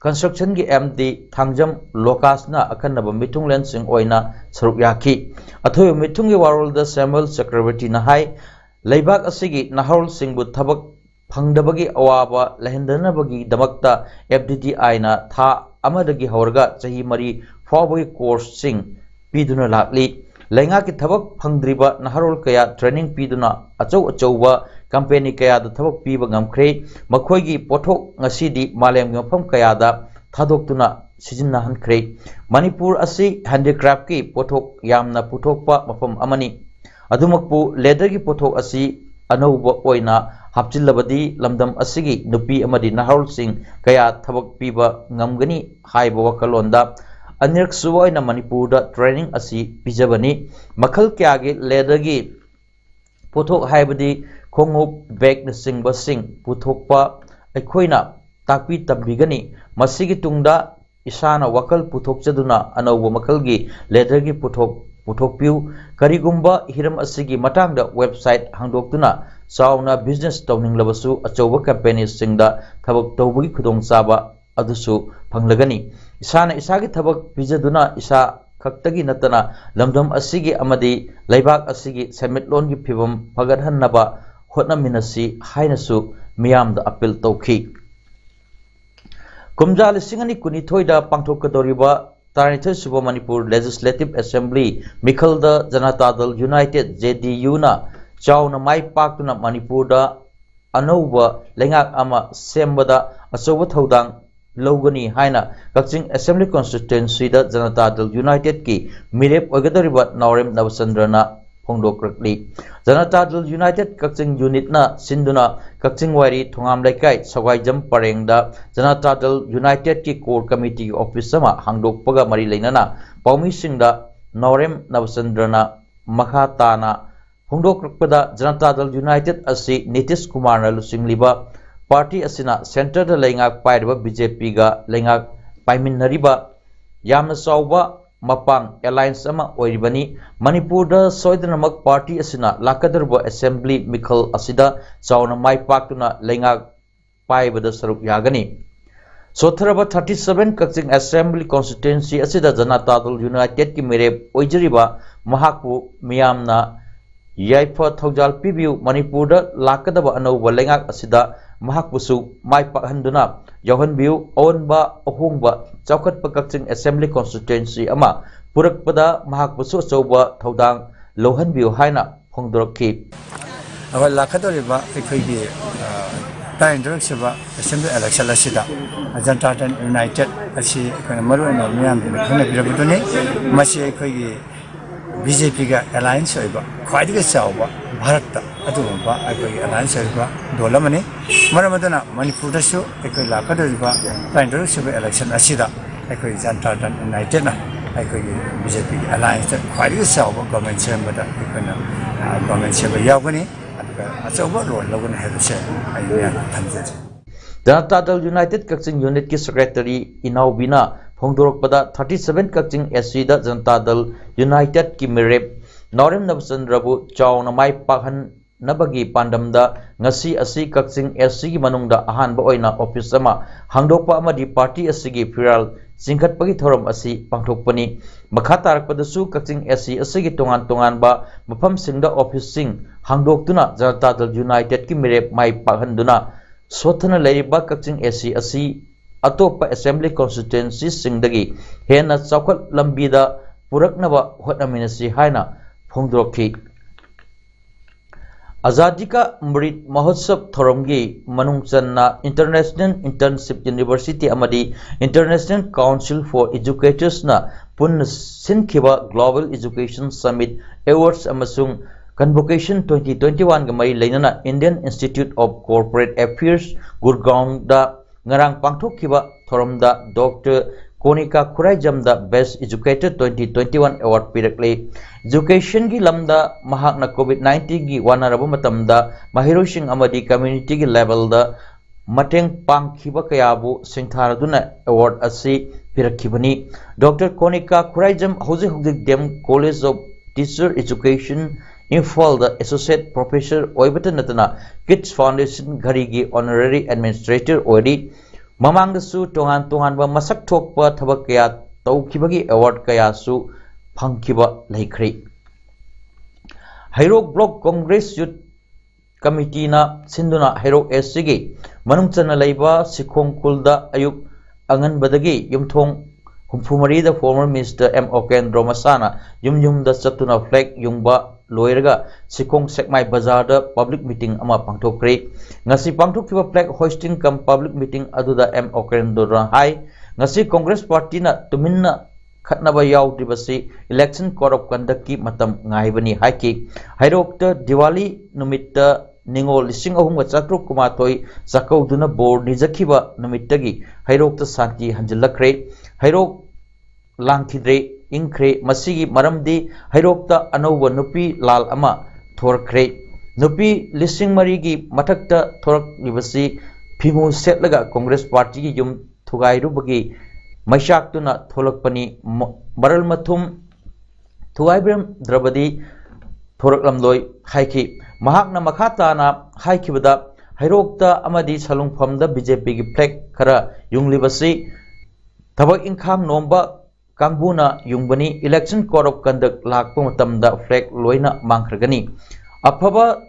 Constructionꯒꯤ M D ꯊꯥꯡꯖꯝ ꯂꯣꯀꯥꯁꯅ ꯑꯈꯟꯅꯕ ꯃꯤꯊꯨꯡꯂꯦꯟꯁꯤꯡ ꯑꯣꯏꯅ ꯁꯔꯨꯛ ꯌꯥꯈꯤ꯫ ꯑꯊꯣꯏꯕ ꯃꯤꯊꯨꯡꯒꯤ ꯋꯥꯔꯣꯜꯗ ꯁꯦꯃꯨꯑꯦꯜ ꯆꯀ꯭ꯔꯕꯔꯇꯤꯅ ꯍꯥꯏ, ꯂꯩꯕꯥꯛ ꯑꯁꯤꯒꯤ ꯅꯍꯥꯔꯣꯜꯁꯤꯡꯕꯨ ꯊꯕꯛ ꯐꯪꯗꯕꯒꯤ ꯑꯋꯥꯕ ꯂꯩꯍꯟꯗꯅꯕꯒꯤꯗꯃꯛꯇ F D D Iꯅ ꯊꯥ ꯑꯃꯗꯒꯤ ꯍꯧꯔꯒ ꯆꯍꯤ ꯃꯔꯤ ꯐꯥꯎꯕꯒꯤ courseꯁꯤꯡ ꯄꯤꯗꯨꯅ ꯂꯥꯛꯂꯤ꯫ ꯂꯩꯉꯥꯛꯀꯤ ꯊꯕꯛ ꯐꯪꯗ꯭ꯔꯤꯕ ꯅꯍꯥꯔꯣꯜ ꯀꯌꯥ training ꯄꯤꯗꯨꯅ ꯑꯆꯧ ꯑꯆꯧꯕ company ꯀꯌꯥꯗ ꯊꯕꯛ ꯄꯤꯕ ꯉꯝꯈ꯭ꯔꯦ꯫ ꯃꯈꯣꯏꯒꯤ ꯄꯣꯠꯊꯣꯛ ꯉꯁꯤꯗꯤ ꯃꯥꯂꯦꯝꯒꯤ ꯃꯐꯝ ꯀꯌꯥꯗ ꯊꯥꯗꯣꯛꯇꯨꯅ ꯁꯤꯖꯤꯟꯅꯍꯟꯈ꯭ꯔꯦ꯫ ꯃꯅꯤꯄꯨꯔ ꯑꯁꯤ handicraftꯀꯤ ꯄꯣꯠꯊꯣꯛ ꯌꯥꯝꯅ ꯄꯨꯊꯣꯛꯄ ꯃꯐꯝ ꯑꯃꯅꯤ꯫ ꯑꯗꯨꯃꯛꯄꯨ leatherꯒꯤ ꯄꯣꯠꯊꯣꯛ ꯑꯁꯤ ꯑꯅꯧꯕ ꯑꯣꯏꯅ ꯍꯥꯞꯆꯤꯜꯂꯕꯗꯤ ꯂꯝꯗꯝ ꯑꯁꯤꯒꯤ ꯅꯨꯄꯤ ꯑꯃꯗꯤ ꯅꯍꯥꯔꯣꯜꯁꯤꯡ ꯀꯌꯥ ꯊꯕꯛ ꯄꯤꯕ ꯉꯝꯒꯅꯤ ꯍꯥꯏꯕ ꯋꯥꯈꯜꯂꯣꯟꯗ ꯑꯅꯤꯔꯛ ꯁꯨꯕ ꯑꯣꯏꯅ ꯃꯅꯤꯄꯨꯔꯗ training ꯑꯁꯤ ꯄꯤꯖꯕꯅꯤ꯫ ꯃꯈꯜ ꯀꯌꯥꯒꯤ leatherꯒꯤ ꯄꯣꯠꯊꯣꯛ ꯍꯥꯏꯕꯗꯤ ꯈꯣꯡꯎꯞ, bagꯅꯆꯤꯡꯕꯁꯤꯡ ꯄꯨꯊꯣꯛꯄ ꯑꯩꯈꯣꯏꯅ ꯇꯥꯛꯄꯤ ꯇꯝꯕꯤꯒꯅꯤ꯫ ꯃꯁꯤꯒꯤ ꯇꯨꯡꯗ ꯏꯁꯥꯅ ꯋꯥꯈꯜ ꯄꯨꯊꯣꯛꯆꯗꯨꯅ ꯑꯅꯧꯕ ꯃꯈꯜꯒꯤ leatherꯒꯤ ꯄꯣꯠꯊꯣꯛ ꯄꯨꯊꯣꯛꯄꯤꯌꯨ꯫ ꯀꯔꯤꯒꯨꯝꯕ ꯍꯤꯔꯝ ꯑꯁꯤꯒꯤ ꯃꯇꯥꯡꯗ website ꯍꯥꯡꯗꯣꯛꯇꯨꯅ ꯆꯥꯎꯅ business ꯇꯧꯅꯤꯡꯂꯕꯁꯨ ꯑꯆꯧꯕ companyꯁꯤꯡꯗ ꯊꯕꯛ ꯇꯧꯕꯒꯤ ꯈꯨꯗꯣꯡꯆꯥꯕ ꯑꯗꯨꯁꯨ ꯐꯪꯂꯒꯅꯤ꯫ ꯏꯁꯥꯅ ꯏꯁꯥꯒꯤ ꯊꯕꯛ ꯄꯤꯖꯗꯨꯅ ꯏꯁꯥ ꯈꯛꯇꯒꯤ ꯅꯠꯇꯅ ꯂꯝꯗꯝ ꯑꯁꯤꯒꯤ ꯑꯃꯗꯤ ꯂꯩꯕꯥꯛ ꯑꯁꯤꯒꯤ ꯁꯦꯟꯃꯤꯠꯂꯣꯟꯒꯤ ꯐꯤꯕꯝ ꯐꯒꯠꯍꯟꯅꯕ ꯍꯣꯠꯅꯃꯤꯟꯅꯁꯤ ꯍꯥꯏꯅꯁꯨ ꯃꯤꯌꯥꯝꯗ appeal ꯇꯧꯈꯤ꯫ ꯀꯨꯝꯖꯥ ꯂꯤꯁꯤꯡ ꯑꯅꯤ ꯀꯨꯟꯅꯤꯊꯣꯏꯗ ꯄꯥꯡꯊꯣꯛꯀꯗꯧꯔꯤꯕ ꯇꯔꯥꯅꯤꯊꯣꯏ ꯁꯨꯕ ꯃꯅꯤꯄꯨꯔ Legislative Assembly ꯃꯤꯈꯜꯗ ꯖꯅꯇꯥ ꯗꯜ United, JDUꯅ ꯆꯥꯎꯅ ꯃꯥꯏ ꯄꯥꯛꯇꯨꯅ ꯃꯅꯤꯄꯨꯔꯗ ꯑꯅꯧꯕ ꯂꯩꯉꯥꯛ ꯑꯃ ꯁꯦꯝꯕꯗ ꯑꯆꯧꯕ ꯊꯧꯗꯥꯡ ꯂꯧꯒꯅꯤ ꯍꯥꯏꯅ ꯀꯛꯆꯤꯡ Assembly Constituencyꯗ ꯖꯅꯇꯥ ꯗꯜ Unitedꯀꯤ ꯃꯤꯔꯦꯞ ꯑꯣꯏꯒꯗꯧꯔꯤꯕ ꯅꯥꯎꯔꯦꯝ ꯅꯕꯆꯟꯗ꯭ꯔꯅ ꯐꯣꯡꯗꯣꯛꯂꯛꯂꯤ꯫ ꯖꯅꯇꯥ ꯗꯜ United ꯀꯛꯆꯤꯡ unitꯅ ꯁꯤꯟꯗꯨꯅ ꯀꯛꯆꯤꯡ ꯋꯥꯏꯔꯤ ꯊꯣꯉꯥꯝ ꯂꯩꯀꯥꯏ ꯁꯋꯥꯏꯖꯝ ꯄꯔꯦꯡꯗ ꯖꯅꯇꯥ ꯗꯜ Unitedꯀꯤ core committeeꯒꯤ office ꯑꯃ ꯍꯥꯡꯗꯣꯛꯄꯒ ꯃꯔꯤ ꯂꯩꯅꯅ ꯄꯥꯎꯃꯤꯁꯤꯡꯗ ꯅꯥꯎꯔꯦꯝ ꯅꯕꯆꯟꯗ꯭ꯔꯅ ꯃꯈꯥ ꯇꯥꯅ ꯐꯣꯡꯗꯣꯛꯂꯛꯄꯗ, ꯖꯅꯇꯥ ꯗꯜ United ꯑꯁꯤ ꯅꯤꯇꯤꯁ ꯀꯨꯃꯥꯔꯅ ꯂꯨꯆꯤꯡꯂꯤꯕ party ꯑꯁꯤꯅ centreꯗ ꯂꯩꯉꯥꯛ ꯄꯥꯏꯔꯤꯕ BJPꯒ ꯂꯩꯉꯥꯛ ꯄꯥꯏꯃꯤꯟꯅꯔꯤꯕ ꯌꯥꯝꯅ ꯆꯥꯎꯕ ꯃꯄꯥꯡ alliance ꯑꯃ ꯑꯣꯏꯔꯤꯕꯅꯤ꯫ ꯃꯅꯤꯄꯨꯔꯗ ꯁꯣꯏꯗꯅꯃꯛ party ꯑꯁꯤꯅ ꯂꯥꯛꯀꯗꯧꯔꯤꯕ assembly ꯃꯤꯈꯜ ꯑꯁꯤꯗ ꯆꯥꯎꯅ ꯃꯥꯏ ꯄꯥꯛꯇꯨꯅ ꯂꯩꯉꯥꯛ ꯄꯥꯏꯕꯗ ꯁꯔꯨꯛ ꯌꯥꯒꯅꯤ꯫ ꯁꯣꯠꯊꯔꯕ thirty seven ꯀꯛꯆꯤꯡ Assembly Constituency ꯑꯁꯤꯗ ꯖꯅꯇꯥ ꯗꯜ Unitedꯀꯤ ꯃꯤꯔꯦꯞ ꯑꯣꯏꯖꯔꯤꯕ ꯃꯍꯥꯛꯄꯨ ꯃꯤꯌꯥꯝꯅ ꯌꯥꯏꯐ ꯊꯧꯖꯥꯜ ꯄꯤꯕꯤꯌꯨ꯫ ꯃꯅꯤꯄꯨꯔꯗ ꯂꯥꯛꯀꯗꯕ ꯑꯅꯧꯕ ꯂꯩꯉꯥꯛ ꯑꯁꯤꯗ ꯃꯍꯥꯛꯄꯨꯁꯨ ꯃꯥꯏ ꯄꯥꯛꯍꯟꯗꯨꯅ ꯌꯥꯎꯍꯟꯕꯤꯌꯨ꯫ ꯑꯑꯣꯟꯕ ꯑꯍꯣꯡꯕ ꯆꯥꯎꯈꯠꯄ ꯀꯛꯆꯤꯡ Assembly Constituency ꯑꯃ ꯄꯨꯔꯛꯄꯗ ꯃꯍꯥꯛꯄꯨꯁꯨ ꯑꯆꯧꯕ ꯊꯧꯗꯥꯡ ꯂꯧꯍꯟꯕꯤꯌꯨ ꯍꯥꯏꯅ ꯐꯣꯡꯗꯣꯔꯛꯈꯤ꯫ ꯑꯩꯈꯣꯏ ꯂꯥꯛꯀꯗꯧꯔꯤꯕ ꯑꯩꯈꯣꯏꯒꯤ ꯇꯔꯥꯅꯤꯊꯣꯏꯔꯛꯁꯨꯕ Assembly election ꯑꯁꯤꯗ ꯖꯅꯇꯥ ꯗꯜ United ꯑꯁꯤ ꯑꯩꯈꯣꯏꯅ ꯃꯔꯨꯑꯣꯏꯅ ꯃꯤꯌꯥꯝꯗꯨꯅ ꯈꯪꯅꯕꯤꯔꯕꯗꯨꯅꯤ꯫ ꯃꯁꯤ ꯑꯩꯈꯣꯏꯒꯤ BJPꯒ alliance ꯑꯣꯏꯕ ꯈ꯭ꯋꯥꯏꯗꯒꯤ ꯆꯥꯎꯕ ꯚꯥꯔꯠꯇ ꯑꯗꯨꯒꯨꯝꯕ ꯑꯩꯈꯣꯏꯒꯤ alliance ꯑꯣꯏꯕ ꯗꯣꯜ ꯑꯃꯅꯤ꯫ ꯃꯔꯝ ꯑꯗꯨꯅ ꯃꯅꯤꯄꯨꯔꯗꯁꯨ ꯑꯩꯈꯣꯏ ꯂꯥꯛꯀꯗꯧꯔꯤꯕ ꯇꯔꯥꯅꯤꯊꯣꯏꯔꯛꯁꯨꯕ election ꯑꯁꯤꯗ ꯑꯩꯈꯣꯏ ꯖꯅꯇꯥ ꯗꯜ Unitedꯅ ꯑꯩꯈꯣꯏꯒꯤ BJPꯒꯤ allianceꯇ ꯈ꯭ꯋꯥꯏꯗꯒꯤ ꯆꯥꯎꯕ government ꯁꯦꯝꯕꯗ ꯑꯩꯈꯣꯏꯅ government ꯁꯦꯝꯕ ꯌꯥꯎꯒꯅꯤ꯫ ꯑꯗꯨꯒ ꯑꯆꯧꯕ role ꯂꯧꯒꯅꯤ ꯍꯥꯏꯕꯁꯦ ꯑꯩ ꯃꯌꯥꯝꯗ ꯊꯝꯖꯔꯤ꯫ ꯖꯅꯇꯥ ꯗꯜ United ꯀꯛꯆꯤꯡ unitꯀꯤ secretary ꯏꯅꯥꯎꯕꯤꯅ ꯐꯣꯡꯗꯣꯔꯛꯄꯗ, thirty seven ꯀꯛꯆꯤꯡ ACꯗ ꯖꯅꯇꯥ ꯗꯜ Unitedꯀꯤ ꯃꯤꯔꯦꯞ ꯅꯥꯎꯔꯦꯝ ꯅꯕꯆꯟꯗ꯭ꯔꯕꯨ ꯆꯥꯎꯅ ꯃꯥꯏ ꯄꯥꯛꯍꯟꯅꯕꯒꯤ ꯄꯥꯟꯗꯝꯗ ꯉꯁꯤ ꯑꯁꯤ ꯀꯛꯆꯤꯡ ACꯒꯤ ꯃꯅꯨꯡꯗ ꯑꯍꯥꯟꯕ ꯑꯣꯏꯅ office ꯑꯃ ꯍꯥꯡꯗꯣꯛꯄ ꯑꯃꯗꯤ party ꯑꯁꯤꯒꯤ ꯐꯤꯔꯥꯜ ꯆꯤꯡꯈꯠꯄꯒꯤ ꯊꯧꯔꯝ ꯑꯁꯤ ꯄꯥꯡꯊꯣꯛꯄꯅꯤ꯫ ꯃꯈꯥ ꯇꯥꯔꯛꯄꯗꯁꯨ ꯀꯛꯆꯤꯡ AC ꯑꯁꯤꯒꯤ ꯇꯣꯉꯥꯟ ꯇꯣꯉꯥꯟꯕ ꯃꯐꯝꯁꯤꯡꯗ officeꯁꯤꯡ ꯍꯥꯡꯗꯣꯛꯇꯨꯅ ꯖꯅꯇꯥ ꯗꯜ Unitedꯀꯤ ꯃꯤꯔꯦꯞ ꯃꯥꯏ ꯄꯥꯛꯍꯟꯗꯨꯅ ꯁꯣꯠꯊꯅ ꯂꯩꯔꯤꯕ ꯀꯛꯆꯤꯡ AC ꯑꯁꯤ ꯑꯇꯣꯞꯄ Assembly Constituencyꯁꯤꯡꯗꯒꯤ ꯍꯦꯟꯅ ꯆꯥꯎꯈꯠ ꯂꯝꯕꯤꯗ ꯄꯨꯔꯛꯅꯕ ꯍꯣꯠꯅꯃꯤꯟꯅꯁꯤ ꯍꯥꯏꯅ ꯐꯣꯡꯗꯣꯔꯛꯈꯤ꯫ ꯑꯖꯥꯗꯤ ꯀꯥ ꯑꯃ꯭ꯔꯤꯠ ꯃꯍꯣꯠꯁꯕ ꯊꯧꯔꯝꯒꯤ ꯃꯅꯨꯡ ꯆꯟꯅ International Internship University ꯑꯃꯗꯤ International Council for Educators ꯅ ꯄꯨꯟꯅ ꯁꯤꯟꯈꯤꯕ Global Education Summit Awards ꯑꯃꯁꯨꯡ Convocation twenty twenty-one ꯒ ꯃꯔꯤ ꯂꯩꯅꯅ Indian Institute of Corporate Affairs, ꯒꯨꯔꯒꯥꯎꯟꯗ ꯉꯔꯥꯡ ꯄꯥꯡꯊꯣꯛꯈꯤꯕ ꯊꯧꯔꯝꯗ ꯗꯣꯛꯇꯔ ꯀꯣꯅꯤꯀꯥ ꯈꯨꯔꯥꯏꯖꯝꯗ Best Educator twenty twenty-one Award ꯄꯤꯔꯛꯂꯤ꯫ Education ꯒꯤ ꯂꯝꯗ ꯃꯍꯥꯛꯅ COVID nineteen ꯒꯤ ꯋꯥꯅꯔꯕ ꯃꯇꯝꯗ ꯃꯍꯩꯔꯣꯏꯁꯤꯡ ꯑꯃꯗꯤ community ꯒꯤ level ꯗ ꯃꯇꯦꯡ ꯄꯥꯡꯈꯤꯕ ꯀꯌꯥꯕꯨ ꯁꯤꯡꯊꯥꯅꯗꯨꯅ award ꯑꯁꯤ ꯄꯤꯔꯛꯈꯤꯕꯅꯤ꯫ ꯗꯣꯛꯇꯔ ꯀꯣꯅꯤꯀꯥ ꯈꯨꯔꯥꯏꯖꯝ ꯍꯧꯖꯤꯛ ꯍꯧꯖꯤꯛ D M College of Teacher Education, ꯏꯝꯐꯥꯜꯗ Associate Professor ꯑꯣꯏꯕꯇ ꯅꯠꯇꯅ Kids Foundation ꯘꯔꯤꯒꯤ Honorary Administrator ꯑꯣꯏꯔꯤ꯫ ꯃꯃꯥꯡꯗꯁꯨ ꯇꯣꯉꯥꯟ ꯇꯣꯉꯥꯟꯕ ꯃꯁꯛ ꯊꯣꯛꯄ ꯊꯕꯛ ꯀꯌꯥ ꯇꯧꯈꯤꯕꯒꯤ award ꯀꯌꯥꯁꯨ ꯐꯪꯈꯤꯕ ꯂꯩꯈ꯭ꯔꯦ꯫ ꯍꯩꯔꯣꯛ Block Congress Youth Committee ꯅ ꯁꯤꯟꯗꯨꯅ ꯍꯩꯔꯣꯛ East ꯀꯤ ꯃꯅꯨꯡ ꯆꯟꯅ ꯂꯩꯕ ꯁꯤꯈꯣꯡ ꯈꯨꯜꯗ ꯑꯌꯨꯛ ꯑꯉꯟꯕꯗꯒꯤ ꯌꯨꯝꯊꯣꯡ ꯍꯨꯝꯐꯨ ꯃꯔꯤꯗ former minister M ꯑꯣꯀꯦꯟꯗ꯭ꯔꯣ ꯃꯁꯥꯅ ꯌꯨꯝ ꯌꯨꯝꯗ ꯆꯠꯇꯨꯅ flag ꯌꯨꯡꯕ ꯂꯣꯏꯔꯒ ꯁꯤꯈꯣꯡ ꯁꯦꯛꯃꯥꯏ ꯕꯖꯥꯔꯗ public meeting ꯑꯃ ꯄꯥꯡꯊꯣꯛꯈ꯭ꯔꯦ꯫ ꯉꯁꯤ ꯄꯥꯡꯊꯣꯛꯈꯤꯕ flag hoisting cum public meeting ꯑꯗꯨꯗ M ꯑꯣꯀꯦꯟꯗ꯭ꯔꯣꯅ ꯍꯥꯏ, ꯉꯁꯤ Congress party ꯅ ꯇꯨꯃꯤꯟꯅ ꯈꯠꯅꯕ ꯌꯥꯎꯗ꯭ꯔꯤꯕꯁꯤ election code of conduct ꯀꯤ ꯃꯇꯝ ꯉꯥꯏꯕꯅꯤ ꯍꯥꯏꯈꯤ꯫ ꯍꯩꯔꯣꯛꯇ ꯗꯤꯋꯥꯂꯤ ꯅꯨꯃꯤꯠꯇ ꯅꯤꯉꯣꯜ ꯂꯤꯁꯤꯡ ꯑꯍꯨꯝꯒ ꯆꯥꯇ꯭ꯔꯨꯛ ꯀꯨꯟꯃꯥꯊꯣꯏ ꯆꯥꯛꯀꯧꯗꯨꯅ ꯕꯣꯔ ꯅꯤꯖꯈꯤꯕ ꯅꯨꯃꯤꯠꯇꯒꯤ ꯍꯩꯔꯣꯛꯇ ꯁꯥꯟꯇꯤ ꯍꯟꯖꯤꯜꯂꯛꯈ꯭ꯔꯦ꯫ ꯍꯩꯔꯣꯛ ꯂꯥꯡꯈꯤꯗ꯭ꯔꯦ, ꯏꯪꯈ꯭ꯔꯦ꯫ ꯃꯁꯤꯒꯤ ꯃꯔꯝꯗꯤ ꯍꯩꯔꯣꯛꯇ ꯑꯅꯧꯕ ꯅꯨꯄꯤ ꯂꯥꯜ ꯑꯃ ꯊꯣꯔꯛꯈ꯭ꯔꯦ꯫ ꯅꯨꯄꯤ ꯂꯤꯁꯤꯡ ꯃꯔꯤꯒꯤ ꯃꯊꯛꯇ ꯊꯣꯔꯛꯂꯤꯕꯁꯤ ꯐꯤꯃꯨ ꯁꯦꯠꯂꯒ Congress party ꯒꯤ ꯌꯨꯝ ꯊꯨꯒꯥꯏꯔꯨꯕꯒꯤ ꯃꯩꯆꯥꯛꯇꯨꯅ ꯊꯣꯛꯂꯛꯄꯅꯤ꯫ ꯃ-, ꯃꯔꯜ ꯃꯊꯨꯝ ꯊꯨꯒꯥꯏꯕꯤꯔꯝꯗ꯭ꯔꯕꯗꯤ ꯊꯣꯔꯛꯂꯝꯂꯣꯏ ꯍꯥꯏꯈꯤ꯫ ꯃꯍꯥꯛꯅ ꯃꯈꯥ ꯇꯥꯅ ꯍꯥꯏꯈꯤꯕꯗ, ꯍꯩꯔꯣꯛꯇ ꯑꯃꯗꯤ ꯁꯂꯨꯡꯐꯝꯗ B J P ꯒꯤ flag ꯈꯔ ꯌꯨꯡꯂꯤꯕꯁꯤ ꯊꯕꯛ ꯏꯪꯈꯥꯡ ꯅꯣꯝꯕ ꯀꯥꯡꯕꯨꯅ ꯌꯨꯡꯕꯅꯤ꯫ Election code of conduct ꯂꯥꯛꯄ ꯃꯇꯝꯗ flag ꯂꯣꯏꯅ ꯃꯥꯡꯈ꯭ꯔꯒꯅꯤ꯫ ꯑꯐꯕ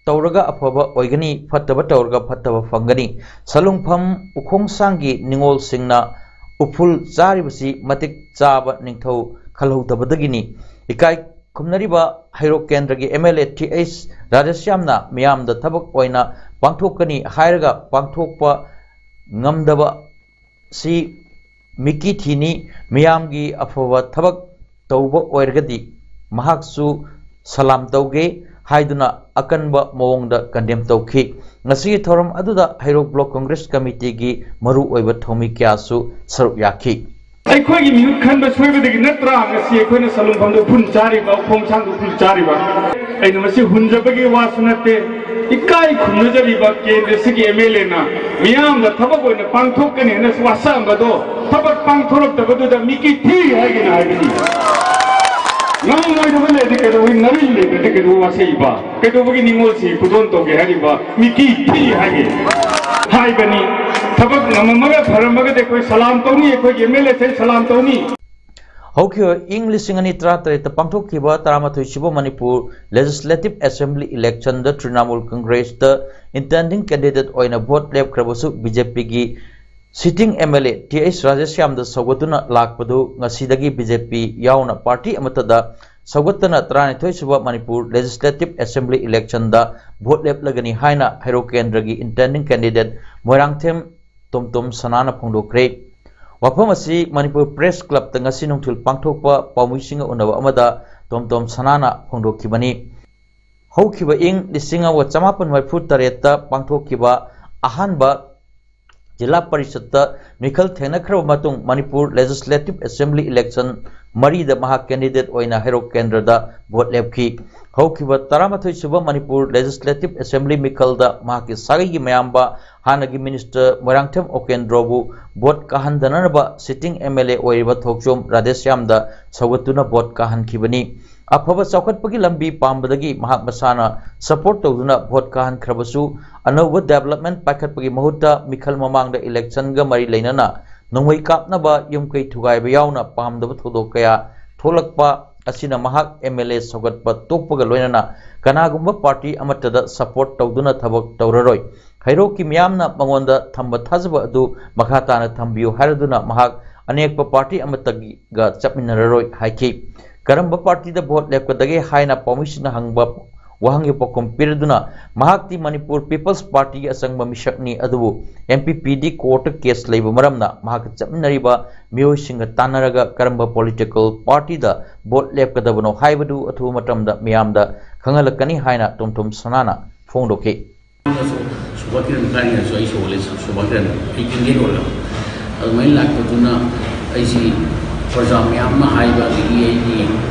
ꯇꯧꯔꯒ ꯑꯐꯕ ꯑꯣꯏꯒꯅꯤ, ꯐꯠꯇꯕ ꯇꯧꯔꯒ ꯐꯠꯇꯕ ꯐꯪꯒꯅꯤ꯫ ꯁꯂꯨꯡꯐꯝ ꯎꯈꯣꯡꯁꯥꯡꯒꯤ ꯅꯤꯉꯣꯜꯁꯤꯡꯅ ꯎꯐꯨꯜ ꯆꯥꯔꯤꯕꯁꯤ ꯃꯇꯤꯛ ꯆꯥꯕ ꯅꯤꯡꯊꯧ ꯈꯜꯍꯧꯗꯕꯗꯒꯤꯅꯤ꯫ ꯏꯀꯥꯏ ꯈꯨꯝꯅꯔꯤꯕ ꯍꯩꯔꯣꯛ ꯀꯦꯟꯗ꯭ꯔꯒꯤ MLA th ꯔꯥꯙꯦꯁ꯭ꯌꯥꯝꯅ ꯃꯤꯌꯥꯝꯗ ꯊꯕꯛ ꯑꯣꯏꯅ ꯄꯥꯡꯊꯣꯛꯀꯅꯤ ꯍꯥꯏꯔꯒ ꯄꯥꯡꯊꯣꯛꯄ ꯉꯝꯗꯕ ꯁꯤ ꯃꯤꯀꯤ ꯊꯤꯅꯤ꯫ ꯃꯤꯌꯥꯝꯒꯤ ꯑꯐꯕ ꯊꯕꯛ ꯇꯧꯕ ꯑꯣꯏꯔꯒꯗꯤ ꯃꯍꯥꯛꯁꯨ ꯁꯂꯥꯝ ꯇꯧꯒꯦ ꯍꯥꯏꯗꯨꯅ ꯑꯀꯟꯕ ꯃꯑꯣꯡꯗ condemn ꯇꯧꯈꯤ꯫ ꯉꯁꯤꯒꯤ ꯊꯧꯔꯝ ꯑꯗꯨꯗ ꯍꯩꯔꯣꯛ Block Congress Committeeꯒꯤ ꯃꯔꯨꯑꯣꯏꯕ ꯊꯧꯃꯤ ꯀꯌꯥꯁꯨ ꯁꯔꯨꯛ ꯌꯥꯈꯤ꯫ ꯑꯩꯈꯣꯏꯒꯤ ꯃꯤꯍꯨꯠ ꯈꯟꯕ ꯁꯣꯏꯕꯗꯒꯤ ꯅꯠꯇ꯭ꯔꯥ ꯉꯁꯤ ꯑꯩꯈꯣꯏꯅ ꯁꯂꯨꯡꯐꯝꯗ ꯎꯐꯨꯜ ꯆꯥꯔꯤꯕ, ꯎꯈꯣꯡ ꯁꯥꯡꯗ ꯎꯐꯨꯜ ꯆꯥꯔꯤꯕ? ꯑꯩꯅ ꯃꯁꯤ ꯍꯨꯟꯖꯕꯒꯤ ꯋꯥꯁꯨ ꯅꯠꯇꯦ꯫ ꯏꯀꯥꯏ ꯈꯨꯝꯅꯖꯔꯤꯕ ꯀꯦꯟꯗ꯭ꯔꯁꯤꯒꯤ MLAꯅ ꯃꯤꯌꯥꯝꯗ ꯊꯕꯛ ꯑꯣꯏꯅ ꯄꯥꯡꯊꯣꯛꯀꯅꯤ ꯍꯥꯏꯅ ꯋꯥꯁꯛꯑꯝꯕꯗꯣ ꯊꯕꯛ ꯄꯥꯡꯊꯣꯔꯛꯇꯕꯗꯨꯗ ꯃꯤꯀꯤ ꯊꯤ ꯍꯥꯏꯒꯦꯅ ꯍꯥꯏꯕꯅꯤ꯫ ꯉꯝꯃꯣꯏꯗꯕ ꯂꯩꯔꯗꯤ ꯀꯩꯗꯧꯕꯒꯤ ꯅꯔꯤꯜ ꯂꯩꯕꯗꯤ ꯀꯩꯗꯧꯕ ꯋꯥꯁꯛꯏꯕ? ꯀꯩꯗꯧꯕꯒꯤ ꯅꯤꯉꯣꯜꯁꯤ ꯈꯨꯗꯣꯟ ꯇꯧꯒꯦ ꯍꯥꯏꯔꯤꯕ? ꯃꯤꯀꯤ ꯊꯤ ꯍꯥꯏꯒꯦ ꯍꯥꯏꯕꯅꯤ꯫ ꯊꯕꯛ ꯉꯝꯃꯝꯃꯒ ꯐꯔꯝꯃꯒꯗꯤ ꯑꯩꯈꯣꯏ ꯁꯂꯥꯝ ꯇꯧꯅꯤ, ꯑꯩꯈꯣꯏꯒꯤ MLAꯁꯦ ꯁꯂꯥꯝ ꯇꯧꯅꯤ꯫ ꯍꯧꯈꯤꯕ ꯏꯪ ꯂꯤꯁꯤꯡ ꯑꯅꯤ ꯇꯔꯥꯇꯔꯦꯠꯇ ꯄꯥꯡꯊꯣꯛꯈꯤꯕ ꯇꯔꯥꯃꯥꯊꯣꯏ ꯁꯨꯕ Manipur Legislative Assembly electionꯗ Trinamool Congressꯇ intending candidate ꯑꯣꯏꯅ vote ꯂꯦꯞꯈ꯭ꯔꯕꯁꯨ BJPꯒꯤ sitting MLA th ꯔꯥꯙꯦꯁ꯭ꯌꯥꯝꯗ ꯁꯧꯒꯠꯇꯨꯅ ꯂꯥꯛꯄꯗꯨ ꯉꯁꯤꯗꯒꯤ BJP ꯌꯥꯎꯅ party ꯑꯃꯠꯇꯗ ꯁꯧꯒꯠꯇꯅ ꯇꯔꯥꯅꯤꯊꯣꯏ ꯁꯨꯕ ꯃꯅꯤꯄꯨꯔ Legislative Assembly electionꯗ vote ꯂꯦꯞꯂꯒꯅꯤ ꯍꯥꯏꯅ ꯍꯩꯔꯣꯛ ꯀꯦꯟꯗ꯭ꯔꯒꯤ intending candidate ꯃꯣꯏꯔꯥꯡꯊꯦꯝ ꯇꯣꯝꯇꯣꯝ ꯁꯅꯥꯅ ꯐꯣꯡꯗꯣꯛꯈ꯭ꯔꯦ꯫ ꯋꯥꯐꯝ ꯑꯁꯤ ꯃꯅꯤꯄꯨꯔ Press Clubꯇ ꯉꯁꯤ ꯅꯨꯡꯊꯤꯜ ꯄꯥꯡꯊꯣꯛꯄ ꯄꯥꯎꯃꯤꯁꯤꯡꯒ ꯎꯅꯕ ꯑꯃꯗ ꯇꯣꯝꯇꯣꯝ ꯁꯅꯥꯅ ꯐꯣꯡꯗꯣꯛꯈꯤꯕꯅꯤ꯫ ꯍꯧꯈꯤꯕ ꯏꯪ ꯂꯤꯁꯤꯡ ꯑꯃꯒ ꯆꯃꯥꯄꯟ ꯃꯔꯤꯐꯨ ꯇꯔꯦꯠꯇ ꯄꯥꯡꯊꯣꯛꯈꯤꯕ ꯑꯍꯥꯟꯕ ꯖꯤꯂꯥ ꯄꯔꯤꯁꯠꯇ ꯃꯤꯈꯜ ꯊꯦꯡꯅꯈ꯭ꯔꯕ ꯃꯇꯨꯡ ꯃꯅꯤꯄꯨꯔ Legislative Assembly election ꯃꯔꯤꯗ ꯃꯍꯥꯛ candidate ꯑꯣꯏꯅ ꯍꯩꯔꯣꯛ ꯀꯦꯟꯗ꯭ꯔꯗ vote ꯂꯦꯞꯈꯤ꯫ ꯍꯧꯈꯤꯕ ꯇꯔꯥꯃꯥꯊꯣꯏ ꯁꯨꯕ ꯃꯅꯤꯄꯨꯔ Legislative Assembly ꯃꯤꯈꯜꯗ ꯃꯍꯥꯛꯀꯤ ꯁꯥꯒꯩꯒꯤ ꯃꯌꯥꯝꯕ ꯍꯥꯟꯅꯒꯤ minister Moirangthem ꯑꯣꯀꯦꯟꯗ꯭ꯔꯣꯕꯨ vote ꯀꯥꯍꯟꯗꯅꯅꯕ sitting MLA ꯑꯣꯏꯔꯤꯕ ꯊꯣꯛꯆꯣꯝ ꯔꯥꯙꯦꯁ꯭ꯌꯥꯝꯗ ꯁꯧꯒꯠꯇꯨꯅ vote ꯀꯥꯍꯟꯈꯤꯕꯅꯤ꯫ ꯑꯐꯕ ꯆꯥꯎꯈꯠꯄꯒꯤ ꯂꯝꯕꯤ ꯄꯥꯝꯕꯗꯒꯤ ꯃꯍꯥꯛ ꯃꯁꯥꯅ support ꯇꯧꯗꯨꯅ vote ꯀꯥꯍꯟꯈ꯭ꯔꯕꯁꯨ, ꯑꯅꯧꯕ development ꯄꯥꯏꯈꯠꯄꯒꯤ ꯃꯍꯨꯠꯇ ꯃꯤꯈꯜ ꯃꯃꯥꯡꯗ electionꯒ ꯃꯔꯤ ꯂꯩꯅꯅ ꯅꯣꯡꯃꯩ ꯀꯥꯞꯅꯕ, ꯌꯨꯝ ꯀꯩ ꯊꯨꯒꯥꯏꯕ ꯌꯥꯎꯅ ꯄꯥꯝꯗꯕ ꯊꯧꯗꯣꯛ ꯀꯌꯥ ꯊꯣꯛꯂꯛꯄ ꯑꯁꯤꯅ ꯃꯍꯥꯛ MLA ꯁꯧꯒꯠꯄ ꯇꯣꯛꯄꯒ ꯂꯣꯏꯅꯅ ꯀꯅꯥꯒꯨꯝꯕ party ꯑꯃꯠꯇꯗ support ꯇꯧꯗꯨꯅ ꯊꯕꯛ ꯇꯧꯔꯔꯣꯏ꯫ ꯍꯩꯔꯣꯛꯀꯤ ꯃꯤꯌꯥꯝꯅ ꯃꯉꯣꯟꯗ ꯊꯝꯕ ꯊꯥꯖꯕ ꯑꯗꯨ ꯃꯈꯥ ꯇꯥꯅ ꯊꯝꯕꯤꯌꯨ ꯍꯥꯏꯔꯗꯨꯅ ꯃꯍꯥꯛ ꯑꯅꯦꯛꯄ party ꯑꯃꯠꯇꯒ ꯆꯠꯃꯤꯟꯅꯔꯔꯣꯏ ꯍꯥꯏꯈꯤ꯫ ꯀꯔꯝꯕ ꯄꯥꯔꯇꯤꯗ ꯚꯣꯠ ꯂꯦꯞꯀꯗꯒꯦ ꯍꯥꯏꯅ ꯄꯥꯎꯃꯤꯁꯤꯡꯅ ꯍꯪꯕ ꯋꯥꯍꯪꯒꯤ ꯄꯥꯎꯈꯨꯝ ꯄꯤꯔꯗꯨꯅ, ꯃꯍꯥꯛꯇꯤ ꯃꯅꯤꯄꯨꯔ ꯄꯤꯄꯜꯁ ꯄꯥꯔꯇꯤꯒꯤ ꯑꯆꯪꯕ ꯃꯤꯁꯛꯅꯤ, ꯑꯗꯨꯕꯨ ꯑꯦꯝ ꯄꯤ ꯄꯤꯗꯤ ꯀꯣꯔꯠꯇ ꯀꯦꯁ ꯂꯩꯕ ꯃꯔꯝꯅ ꯃꯍꯥꯛꯀ ꯆꯠꯃꯤꯟꯅꯔꯤꯕ ꯃꯤꯑꯣꯏꯁꯤꯡꯒ ꯇꯥꯟꯅꯔꯒ ꯀꯔꯝꯕ ꯄꯣꯂꯤꯇꯤꯀꯦꯜ ꯄꯥꯔꯇꯤꯗ ꯚꯣꯠ ꯂꯦꯞꯀꯗꯕꯅꯣ ꯍꯥꯏꯕꯗꯨ ꯑꯊꯨꯕ ꯃꯇꯝꯗ ꯃꯤꯌꯥꯝꯗ ꯈꯪꯍꯜꯂꯛꯀꯅꯤ ꯍꯥꯏꯅ ꯇꯣꯝꯊꯣꯝ ꯁꯅꯥꯅ ꯐꯣꯡꯗꯣꯛꯈꯤ꯫ ꯁꯣꯚꯥ ꯀꯤꯔꯟ ꯀꯥꯔꯤꯅꯁꯨ ꯑꯩ ꯁꯣꯜꯂꯦ, ꯁꯣꯚꯥ ꯀꯤꯔꯟ ꯑꯩ ꯀꯦꯟꯗꯤꯗꯦꯠ ꯑꯣꯏꯔꯒ꯫ ꯑꯗꯨꯃꯥꯏꯅ ꯂꯥꯛꯄꯗꯨꯅ ꯑꯩꯁꯤ ꯄ꯭ꯔꯖꯥ ꯃꯌꯥꯝꯅ ꯍꯥꯏꯕ, ꯑꯗꯒꯤ ꯑꯩꯒꯤ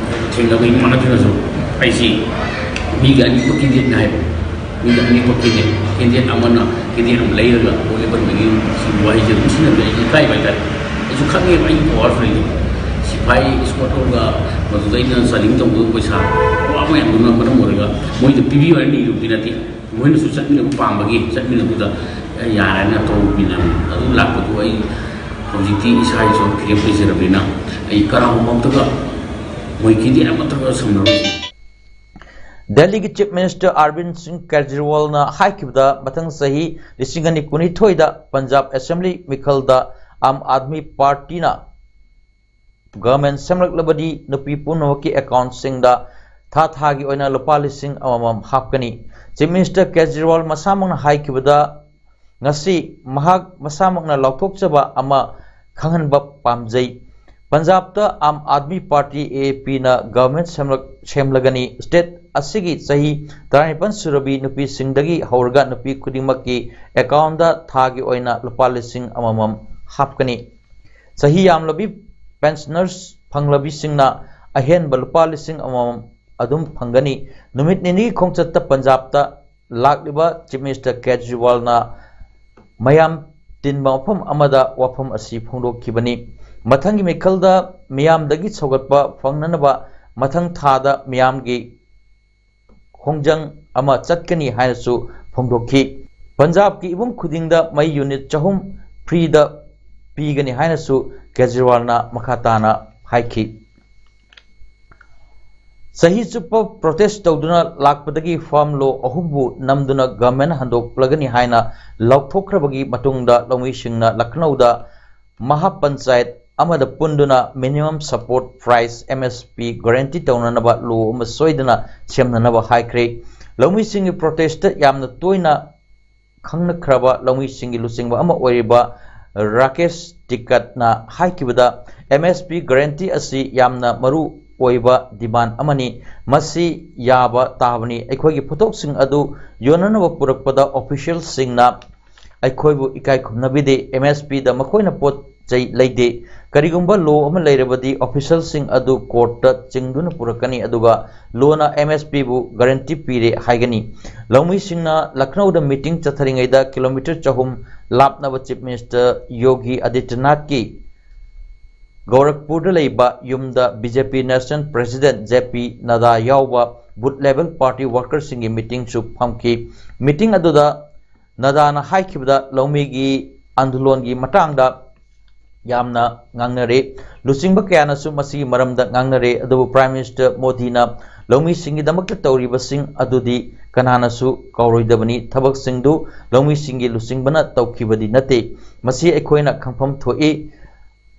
ꯊꯦꯡꯅꯕ ꯏꯃꯥꯟꯅꯕꯗꯨꯅꯁꯨ ꯑꯩꯁꯤ ꯃꯤꯒꯤ ꯑꯅꯤꯡꯕ ꯀꯦꯟꯗꯤꯗꯦꯠꯅꯤ ꯍꯥꯏꯕ꯫ ꯃꯤꯒꯤ ꯑꯅꯤꯡꯕ ꯀꯦꯟꯗꯤꯗꯦꯠ, ꯀꯦꯟꯗꯤꯗꯦꯠ ꯑꯃꯅ ꯀꯦꯟꯗꯤꯗꯦꯠ ꯑꯃ ꯂꯩꯔꯒ ꯚꯣꯠ ꯂꯦꯞꯍꯟꯕꯒꯤ ꯁꯤ ꯋꯥꯍꯩꯁꯦ ꯑꯗꯨꯝ ꯁꯤꯖꯤꯟꯅꯕꯗ ꯑꯩ ꯏꯀꯥꯏꯕ ꯍꯥꯏꯇꯥꯔꯦ꯫ ꯑꯩꯁꯨ ꯈꯪꯉꯦꯕ ꯑꯩꯒꯤ ꯄꯋꯥꯔꯁꯨ ꯂꯩꯇꯦ꯫ ꯁꯤꯐꯥꯏ ꯏꯁꯀꯣꯠ ꯇꯧꯔꯒ ꯃꯗꯨꯗ ꯑꯩꯅ ꯆꯥꯗꯤꯡ ꯇꯧꯕꯗ ꯄꯩꯁꯥ ꯋꯥ ꯃꯌꯥꯝꯗꯨꯅ ꯃꯔꯝ ꯑꯣꯏꯔꯒ ꯃꯣꯏꯗ ꯄꯤꯕꯤꯌꯨ ꯍꯥꯏꯅ ꯅꯤꯔꯨꯕꯗꯤ ꯅꯠꯇꯦ꯫ ꯃꯣꯏꯅꯁꯨ ꯆꯠꯃꯤꯟꯅꯕ ꯄꯥꯝꯕꯒꯤ ꯆꯠꯃꯤꯟꯅꯕꯗꯨꯗ ꯌꯥꯔꯦꯅ ꯇꯧꯃꯤꯟꯅꯕꯅꯤ꯫ ꯑꯗꯨ ꯂꯥꯛꯄꯗꯨ ꯑꯩ ꯍꯧꯖꯤꯛꯇꯤ ꯏꯁꯥ ꯏꯁꯥ ꯐꯤꯔꯦꯞ ꯂꯩꯖꯔꯕꯅꯤꯅ ꯑꯩ ꯀꯅꯥꯒꯨꯝꯕ ꯑꯝꯇꯒ ꯃꯣꯏ ꯀꯦꯟꯗꯤꯗꯦꯠ ꯑꯃꯠꯇꯒ ꯁꯝꯅꯔꯣꯏ꯫ ꯗꯦꯜꯂꯤꯒꯤ ꯆꯤꯐ ꯃꯤꯅꯤꯁꯇꯔ ꯑꯔꯕꯤꯟ ꯁꯤꯡ ꯀꯦꯖꯔꯤꯋꯥꯜꯅ ꯍꯥꯏꯈꯤꯕꯗ, ꯃꯊꯪ ꯆꯍꯤ ꯂꯤꯁꯤꯡ ꯑꯅꯤ ꯀꯨꯟꯅꯤꯊꯣꯏꯗ ꯄꯟꯖꯥꯕ ꯑꯦꯁꯦꯝꯕ꯭ꯂꯤ ꯃꯤꯈꯜꯗ ꯑꯥꯝ ꯑꯥꯗꯃꯤ ꯄꯥꯔꯇꯤꯅ ꯒꯚꯔꯟꯃꯦꯟꯠ ꯁꯦꯝꯂꯛꯂꯕꯗꯤ ꯅꯨꯄꯤ ꯄꯨꯝꯅꯃꯛꯀꯤ ꯑꯦꯀꯥꯎꯟꯠꯁꯤꯡꯗ ꯊꯥ ꯊꯥꯒꯤ ꯑꯣꯏꯅ ꯂꯨꯄꯥ ꯂꯤꯁꯤꯡ ꯑꯃꯃꯝ ꯍꯥꯞꯀꯅꯤ꯫ ꯆꯤꯐ ꯃꯤꯅꯤꯁꯇꯔ ꯀꯦꯖꯔꯤꯋꯥꯜ ꯃꯁꯥꯃꯛꯅ ꯍꯥꯏꯈꯤꯕꯗ, ꯉꯁꯤ ꯃꯍꯥꯛ ꯃꯁꯥꯃꯛꯅ ꯂꯥꯎꯊꯣꯛꯆꯕ ꯑꯃ ꯈꯪꯍꯟꯕ ꯄꯥꯝꯖꯩ꯫ ꯄꯟꯖꯥꯕꯇ ꯑꯥꯝ ꯑꯥꯗꯃꯤ ꯄꯥꯔꯇꯤ, ꯑꯦ ꯑꯦ ꯄꯤꯅ, ꯒꯚꯔꯟꯃꯦꯟꯠ ꯁꯦꯝꯂꯛ-, ꯁꯦꯝꯂꯒꯅꯤ꯫ ꯁ꯭ꯇꯦꯠ ꯑꯁꯤꯒꯤ ꯆꯍꯤ ꯇꯔꯥꯅꯤꯄꯥꯟ ꯁꯨꯔꯕꯤ ꯅꯨꯄꯤꯁꯤꯡꯗꯒꯤ ꯍꯧꯔꯒ ꯅꯨꯄꯤ ꯈꯨꯗꯤꯡꯃꯛꯀꯤ ꯑꯦꯀꯥꯎꯟꯠꯇ ꯊꯥꯒꯤ ꯑꯣꯏꯅ ꯂꯨꯄꯥ ꯂꯤꯁꯤꯡ ꯑꯃꯃꯝ ꯍꯥꯞꯀꯅꯤ꯫ ꯆꯍꯤ ꯌꯥꯝꯂꯕꯤ ꯄꯦꯟꯁꯅꯔꯁ ꯐꯪꯂꯕꯤꯁꯤꯡꯅ ꯑꯍꯦꯟꯕ ꯂꯨꯄꯥ ꯂꯤꯁꯤꯡ ꯑꯃꯃꯝ ꯑꯗꯨꯝ ꯐꯪꯒꯅꯤ꯫ ꯅꯨꯃꯤꯠ ꯅꯤꯅꯤꯒꯤ ꯈꯣꯡꯆꯠꯇ ꯄꯟꯖꯥꯕꯇ ꯂꯥꯛꯂꯤꯕ ꯆꯤꯐ ꯃꯤꯅꯤꯁꯇꯔ ꯀꯦꯖꯔꯤꯋꯥꯜꯅ ꯃꯌꯥꯝ ꯇꯤꯟꯕ ꯃꯐꯝ ꯑꯃꯗ ꯋꯥꯐꯝ ꯑꯁꯤ ꯐꯣꯡꯗꯣꯛꯈꯤꯕꯅꯤ꯫ ꯃꯊꯪꯒꯤ ꯃꯤꯈꯜꯗ ꯃꯤꯌꯥꯝꯗꯒꯤ ꯁꯧꯒꯠꯄ ꯐꯪꯅꯅꯕ ꯃꯊꯪ ꯊꯥꯗ ꯃꯤꯌꯥꯝꯒꯤ ꯈꯣꯡꯖꯪ ꯑꯃ ꯆꯠꯀꯅꯤ ꯍꯥꯏꯅꯁꯨ ꯐꯣꯡꯗꯣꯛꯈꯤ꯫ ꯄꯟꯖꯥꯕꯀꯤ ꯏꯃꯨꯡ ꯈꯨꯗꯤꯡꯗ ꯃꯩ ꯌꯨꯅꯤꯠ ꯆꯍꯨꯝ ꯐ꯭ꯔꯤꯗ ꯄꯤꯒꯅꯤ ꯍꯥꯏꯅꯁꯨ ꯀꯦꯖꯔꯤꯋꯥꯜꯅ ꯃꯈꯥ ꯇꯥꯅ ꯍꯥꯏꯈꯤ꯫ ꯆꯍꯤ ꯆꯨꯞꯄ ꯄ꯭ꯔꯣꯇꯦꯁ ꯇꯧꯗꯨꯅ ꯂꯥꯛꯄꯗꯒꯤ ꯐꯥꯔꯝ ꯂꯣ ꯑꯍꯨꯝꯕꯨ ꯅꯝꯗꯨꯅ ꯒꯚꯔꯟꯃꯦꯟꯠ ꯍꯟꯗꯣꯛꯂꯒꯅꯤ ꯍꯥꯏꯅ ꯂꯥꯎꯊꯣꯛꯈ꯭ꯔꯕꯒꯤ ꯃꯇꯨꯡꯗ ꯂꯧꯃꯤꯁꯤꯡꯅ ꯂꯈꯅꯧꯗ ꯃꯍꯥꯄꯟꯆꯥꯌꯠ ꯑꯃꯗ ꯄꯨꯟꯗꯨꯅ minimum support price, M S P, guarantee ꯇꯧꯅꯅꯕ law ꯑꯃ ꯁꯣꯏꯗꯅ ꯁꯦꯝꯅꯅꯕ ꯍꯥꯏꯈ꯭ꯔꯦ꯫ ꯂꯧꯃꯤꯁꯤꯡꯒꯤ protest ꯌꯥꯝꯅ ꯇꯣꯏꯅ ꯈꯪꯅꯈ꯭ꯔꯕ ꯂꯧꯃꯤꯁꯤꯡꯒꯤ ꯂꯨꯆꯤꯡꯕ ꯑꯃ ꯑꯣꯏꯔꯤꯕ Rakesh ꯇꯤꯀꯠꯅ ꯍꯥꯏꯈꯤꯕꯗ, M S P guarantee ꯑꯁꯤ ꯌꯥꯝꯅ ꯃꯔꯨ ꯑꯣꯏꯕ demand ꯑꯃꯅꯤ꯫ ꯃꯁꯤ ꯌꯥꯕ ꯇꯥꯕꯅꯤ꯫ ꯑꯩꯈꯣꯏꯒꯤ ꯄꯣꯠꯊꯣꯛꯁꯤꯡ ꯑꯗꯨ ꯌꯣꯟꯅꯅꯕ ꯄꯨꯔꯛꯄꯗ officialꯁꯤꯡꯅ ꯑꯩꯈꯣꯏꯕꯨ ꯏꯀꯥꯏ ꯈꯨꯝꯅꯕꯤꯗꯦ꯫ M S Pꯗ ꯃꯈꯣꯏꯅ ꯄꯣꯠ ꯆꯩ ꯂꯩꯗꯦ꯫ ꯀꯔꯤꯒꯨꯝꯕ law ꯑꯃ ꯂꯩꯔꯕꯗꯤ officialꯁꯤꯡ ꯑꯗꯨ courtꯇ ꯆꯤꯡꯗꯨꯅ ꯄꯨꯔꯛꯀꯅꯤ, ꯑꯗꯨꯒ lawꯅ M S Pꯕꯨ guarantee ꯄꯤꯔꯦ ꯍꯥꯏꯒꯅꯤ꯫ ꯂꯧꯃꯤꯁꯤꯡꯅ ꯂꯈꯅꯧꯗ meeting ꯆꯠꯊꯔꯤꯉꯩꯗ kilometre ꯆꯍꯨꯝ ꯂꯥꯞꯅꯕ Chief Minister ꯌꯣꯒꯤ ꯑꯗꯤꯇ꯭ꯌꯅꯥꯊꯀꯤ ꯒꯣꯔꯈꯄꯨꯔꯗ ꯂꯩꯕ ꯌꯨꯝꯗ B J P National President J P ꯅꯗꯥ ꯌꯥꯎꯕ booth level party workerꯁꯤꯡꯒꯤ meetingꯁꯨ ꯐꯝꯈꯤ꯫ Meeting ꯑꯗꯨꯗ ꯅꯗꯥꯅ ꯍꯥꯏꯈꯤꯕꯗ, ꯂꯧꯃꯤꯒꯤ ꯑꯟꯗꯣꯂꯟꯒꯤ ꯃꯇꯥꯡꯗ ꯌꯥꯝꯅ ꯉꯥꯡꯅꯔꯦ꯫ ꯂꯨꯆꯤꯡꯕ ꯀꯌꯥꯅꯁꯨ ꯃꯁꯤꯒꯤ ꯃꯔꯝꯗ ꯉꯥꯡꯅꯔꯦ, ꯑꯗꯨꯕꯨ Prime Minister ꯃꯣꯗꯤꯅ ꯂꯧꯃꯤꯁꯤꯡꯒꯤꯗꯃꯛꯇ ꯇꯧꯔꯤꯕꯁꯤꯡ ꯑꯗꯨꯗꯤ ꯀꯅꯥꯅꯁꯨ ꯀꯥꯎꯔꯣꯏꯗꯕꯅꯤ꯫ ꯊꯕꯛꯁꯤꯡꯗꯨ ꯂꯧꯃꯤꯁꯤꯡꯒꯤ ꯂꯨꯆꯤꯡꯕꯅ ꯇꯧꯈꯤꯕꯗꯤ ꯅꯠꯇꯦ꯫ ꯃꯁꯤ ꯑꯩꯈꯣꯏꯅ ꯈꯪꯐꯝ ꯊꯣꯛꯏ꯫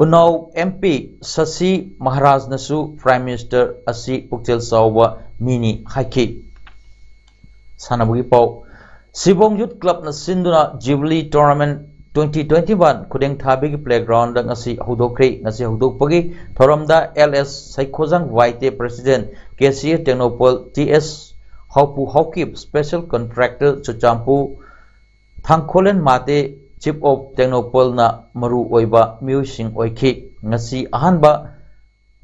ꯎꯅꯥꯎ M P ꯁꯁꯤ ꯃꯍꯥꯔꯥꯖꯅꯁꯨ Prime Minister ꯑꯁꯤ ꯄꯨꯛꯆꯦꯜ ꯆꯥꯎꯕ ꯃꯤꯅꯤ ꯍꯥꯏꯈꯤ꯫ ꯁꯥꯟꯅꯕꯒꯤ ꯄꯥꯎ꯫ ꯁꯤꯕꯣꯡ Youth Clubꯅ ꯁꯤꯟꯗꯨꯅ Jubilee Tournament twenty twenty-one ꯈꯨꯗꯦꯡ ꯊꯥꯕꯤꯒꯤ playgroundꯗ ꯉꯁꯤ ꯍꯧꯗꯣꯛꯈ꯭ꯔꯦ꯫ ꯉꯁꯤ ꯍꯧꯗꯣꯛꯄꯒꯤ ꯊꯧꯔꯝꯗ L S ꯁꯩꯈꯣꯖꯥꯡ ꯋꯥꯏꯇꯦ, President, K C A Tengnoupal, T S ꯍꯥꯎꯄꯨ Haokip, Special Contractor Churachandpur, ꯊꯥꯡꯈꯣꯂꯦꯟ Mate, Chief of ꯇꯦꯡꯅꯧꯄꯜꯅ ꯃꯔꯨ ꯑꯣꯏꯕ ꯃꯤꯑꯣꯏꯁꯤꯡ ꯑꯣꯏꯈꯤ꯫ ꯉꯁꯤ ꯑꯍꯥꯟꯕ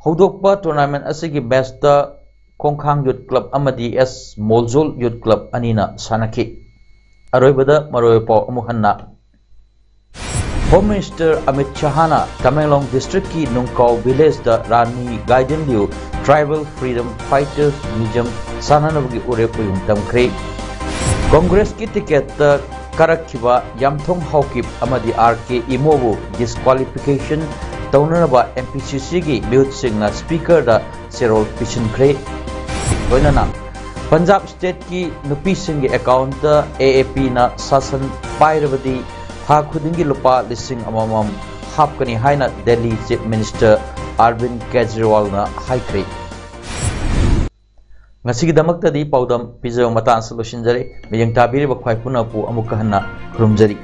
ꯍꯧꯗꯣꯛꯄ tournament ꯑꯁꯤꯒꯤ matchꯇ ꯈꯣꯡꯈꯥꯡ Youth Club ꯑꯃꯗꯤ S ꯃꯣꯜꯖꯣꯜ Youth Club ꯑꯅꯤꯅ ꯁꯥꯟꯅꯈꯤ꯫ ꯑꯔꯣꯏꯕꯗ ꯃꯔꯨꯑꯣꯏꯕ ꯄꯥꯎ ꯑꯃꯨꯛ ꯍꯟꯅ꯫ Home Minister ꯑꯃꯤꯠ ꯁꯍꯥꯅ ꯇꯃꯦꯡꯂꯣꯡ districtꯀꯤ ꯅꯨꯡꯀꯥꯎ villageꯇ ꯔꯥꯅꯤ ꯒꯥꯏꯗꯤꯟꯂꯤꯎ Tribal Freedom Fighters Museum ꯁꯥꯟꯅꯅꯕꯒꯤ ꯎꯔꯦꯞ ꯑꯣꯏꯍꯨꯝ ꯇꯝꯈ꯭ꯔꯦ꯫ Congressꯀꯤ ticketꯇ ꯀꯥꯔꯛꯈꯤꯕ ꯌꯥꯝꯊꯣꯡ Haokip ꯑꯃꯗꯤ R K ꯏꯃꯣꯕꯨ disqualification ꯇꯧꯅꯅꯕ M P C Cꯒꯤ ꯃꯤꯍꯨꯠꯁꯤꯡꯅ Speakerꯗ ꯆꯦꯔꯣꯜ ꯄꯤꯁꯤꯟꯈ꯭ꯔꯦ꯫ ꯂꯣꯏꯅꯅ Punjab stateꯀꯤ ꯅꯨꯄꯤꯁꯤꯡꯒꯤ accountꯇ A A Pꯅ ꯁꯥꯁꯟ ꯄꯥꯏꯔꯕꯗꯤ ꯊꯥ ꯈꯨꯗꯤꯡꯒꯤ ꯂꯨꯄꯥ ꯂꯤꯁꯤꯡ ꯑꯃꯃꯝ ꯍꯥꯞꯀꯅꯤ ꯍꯥꯏꯅ ꯗꯦꯜꯂꯤ ꯆꯤꯐ ꯃꯤꯅꯤꯁꯇꯔ ꯑꯔꯕꯤꯟꯗ ꯀꯦꯖꯔꯤꯋꯥꯜꯅ ꯍꯥꯏꯈ꯭ꯔꯦ꯫ ꯉꯁꯤꯒꯤꯗꯃꯛꯇꯗꯤ ꯄꯥꯎꯗꯝ ꯄꯤꯖꯕ ꯃꯇꯥꯡ ꯑꯁꯤꯗ ꯂꯣꯏꯁꯤꯟꯖꯔꯦ꯫ ꯃꯤꯠꯌꯦꯡ ꯇꯥꯕꯤꯔꯤꯕ ꯈ꯭ꯋꯥꯏ ꯄꯨꯝꯅꯃꯛꯄꯨ ꯑꯃꯨꯛꯀ ꯍꯟꯅ ꯈꯨꯔꯨꯝꯖꯔꯤ꯫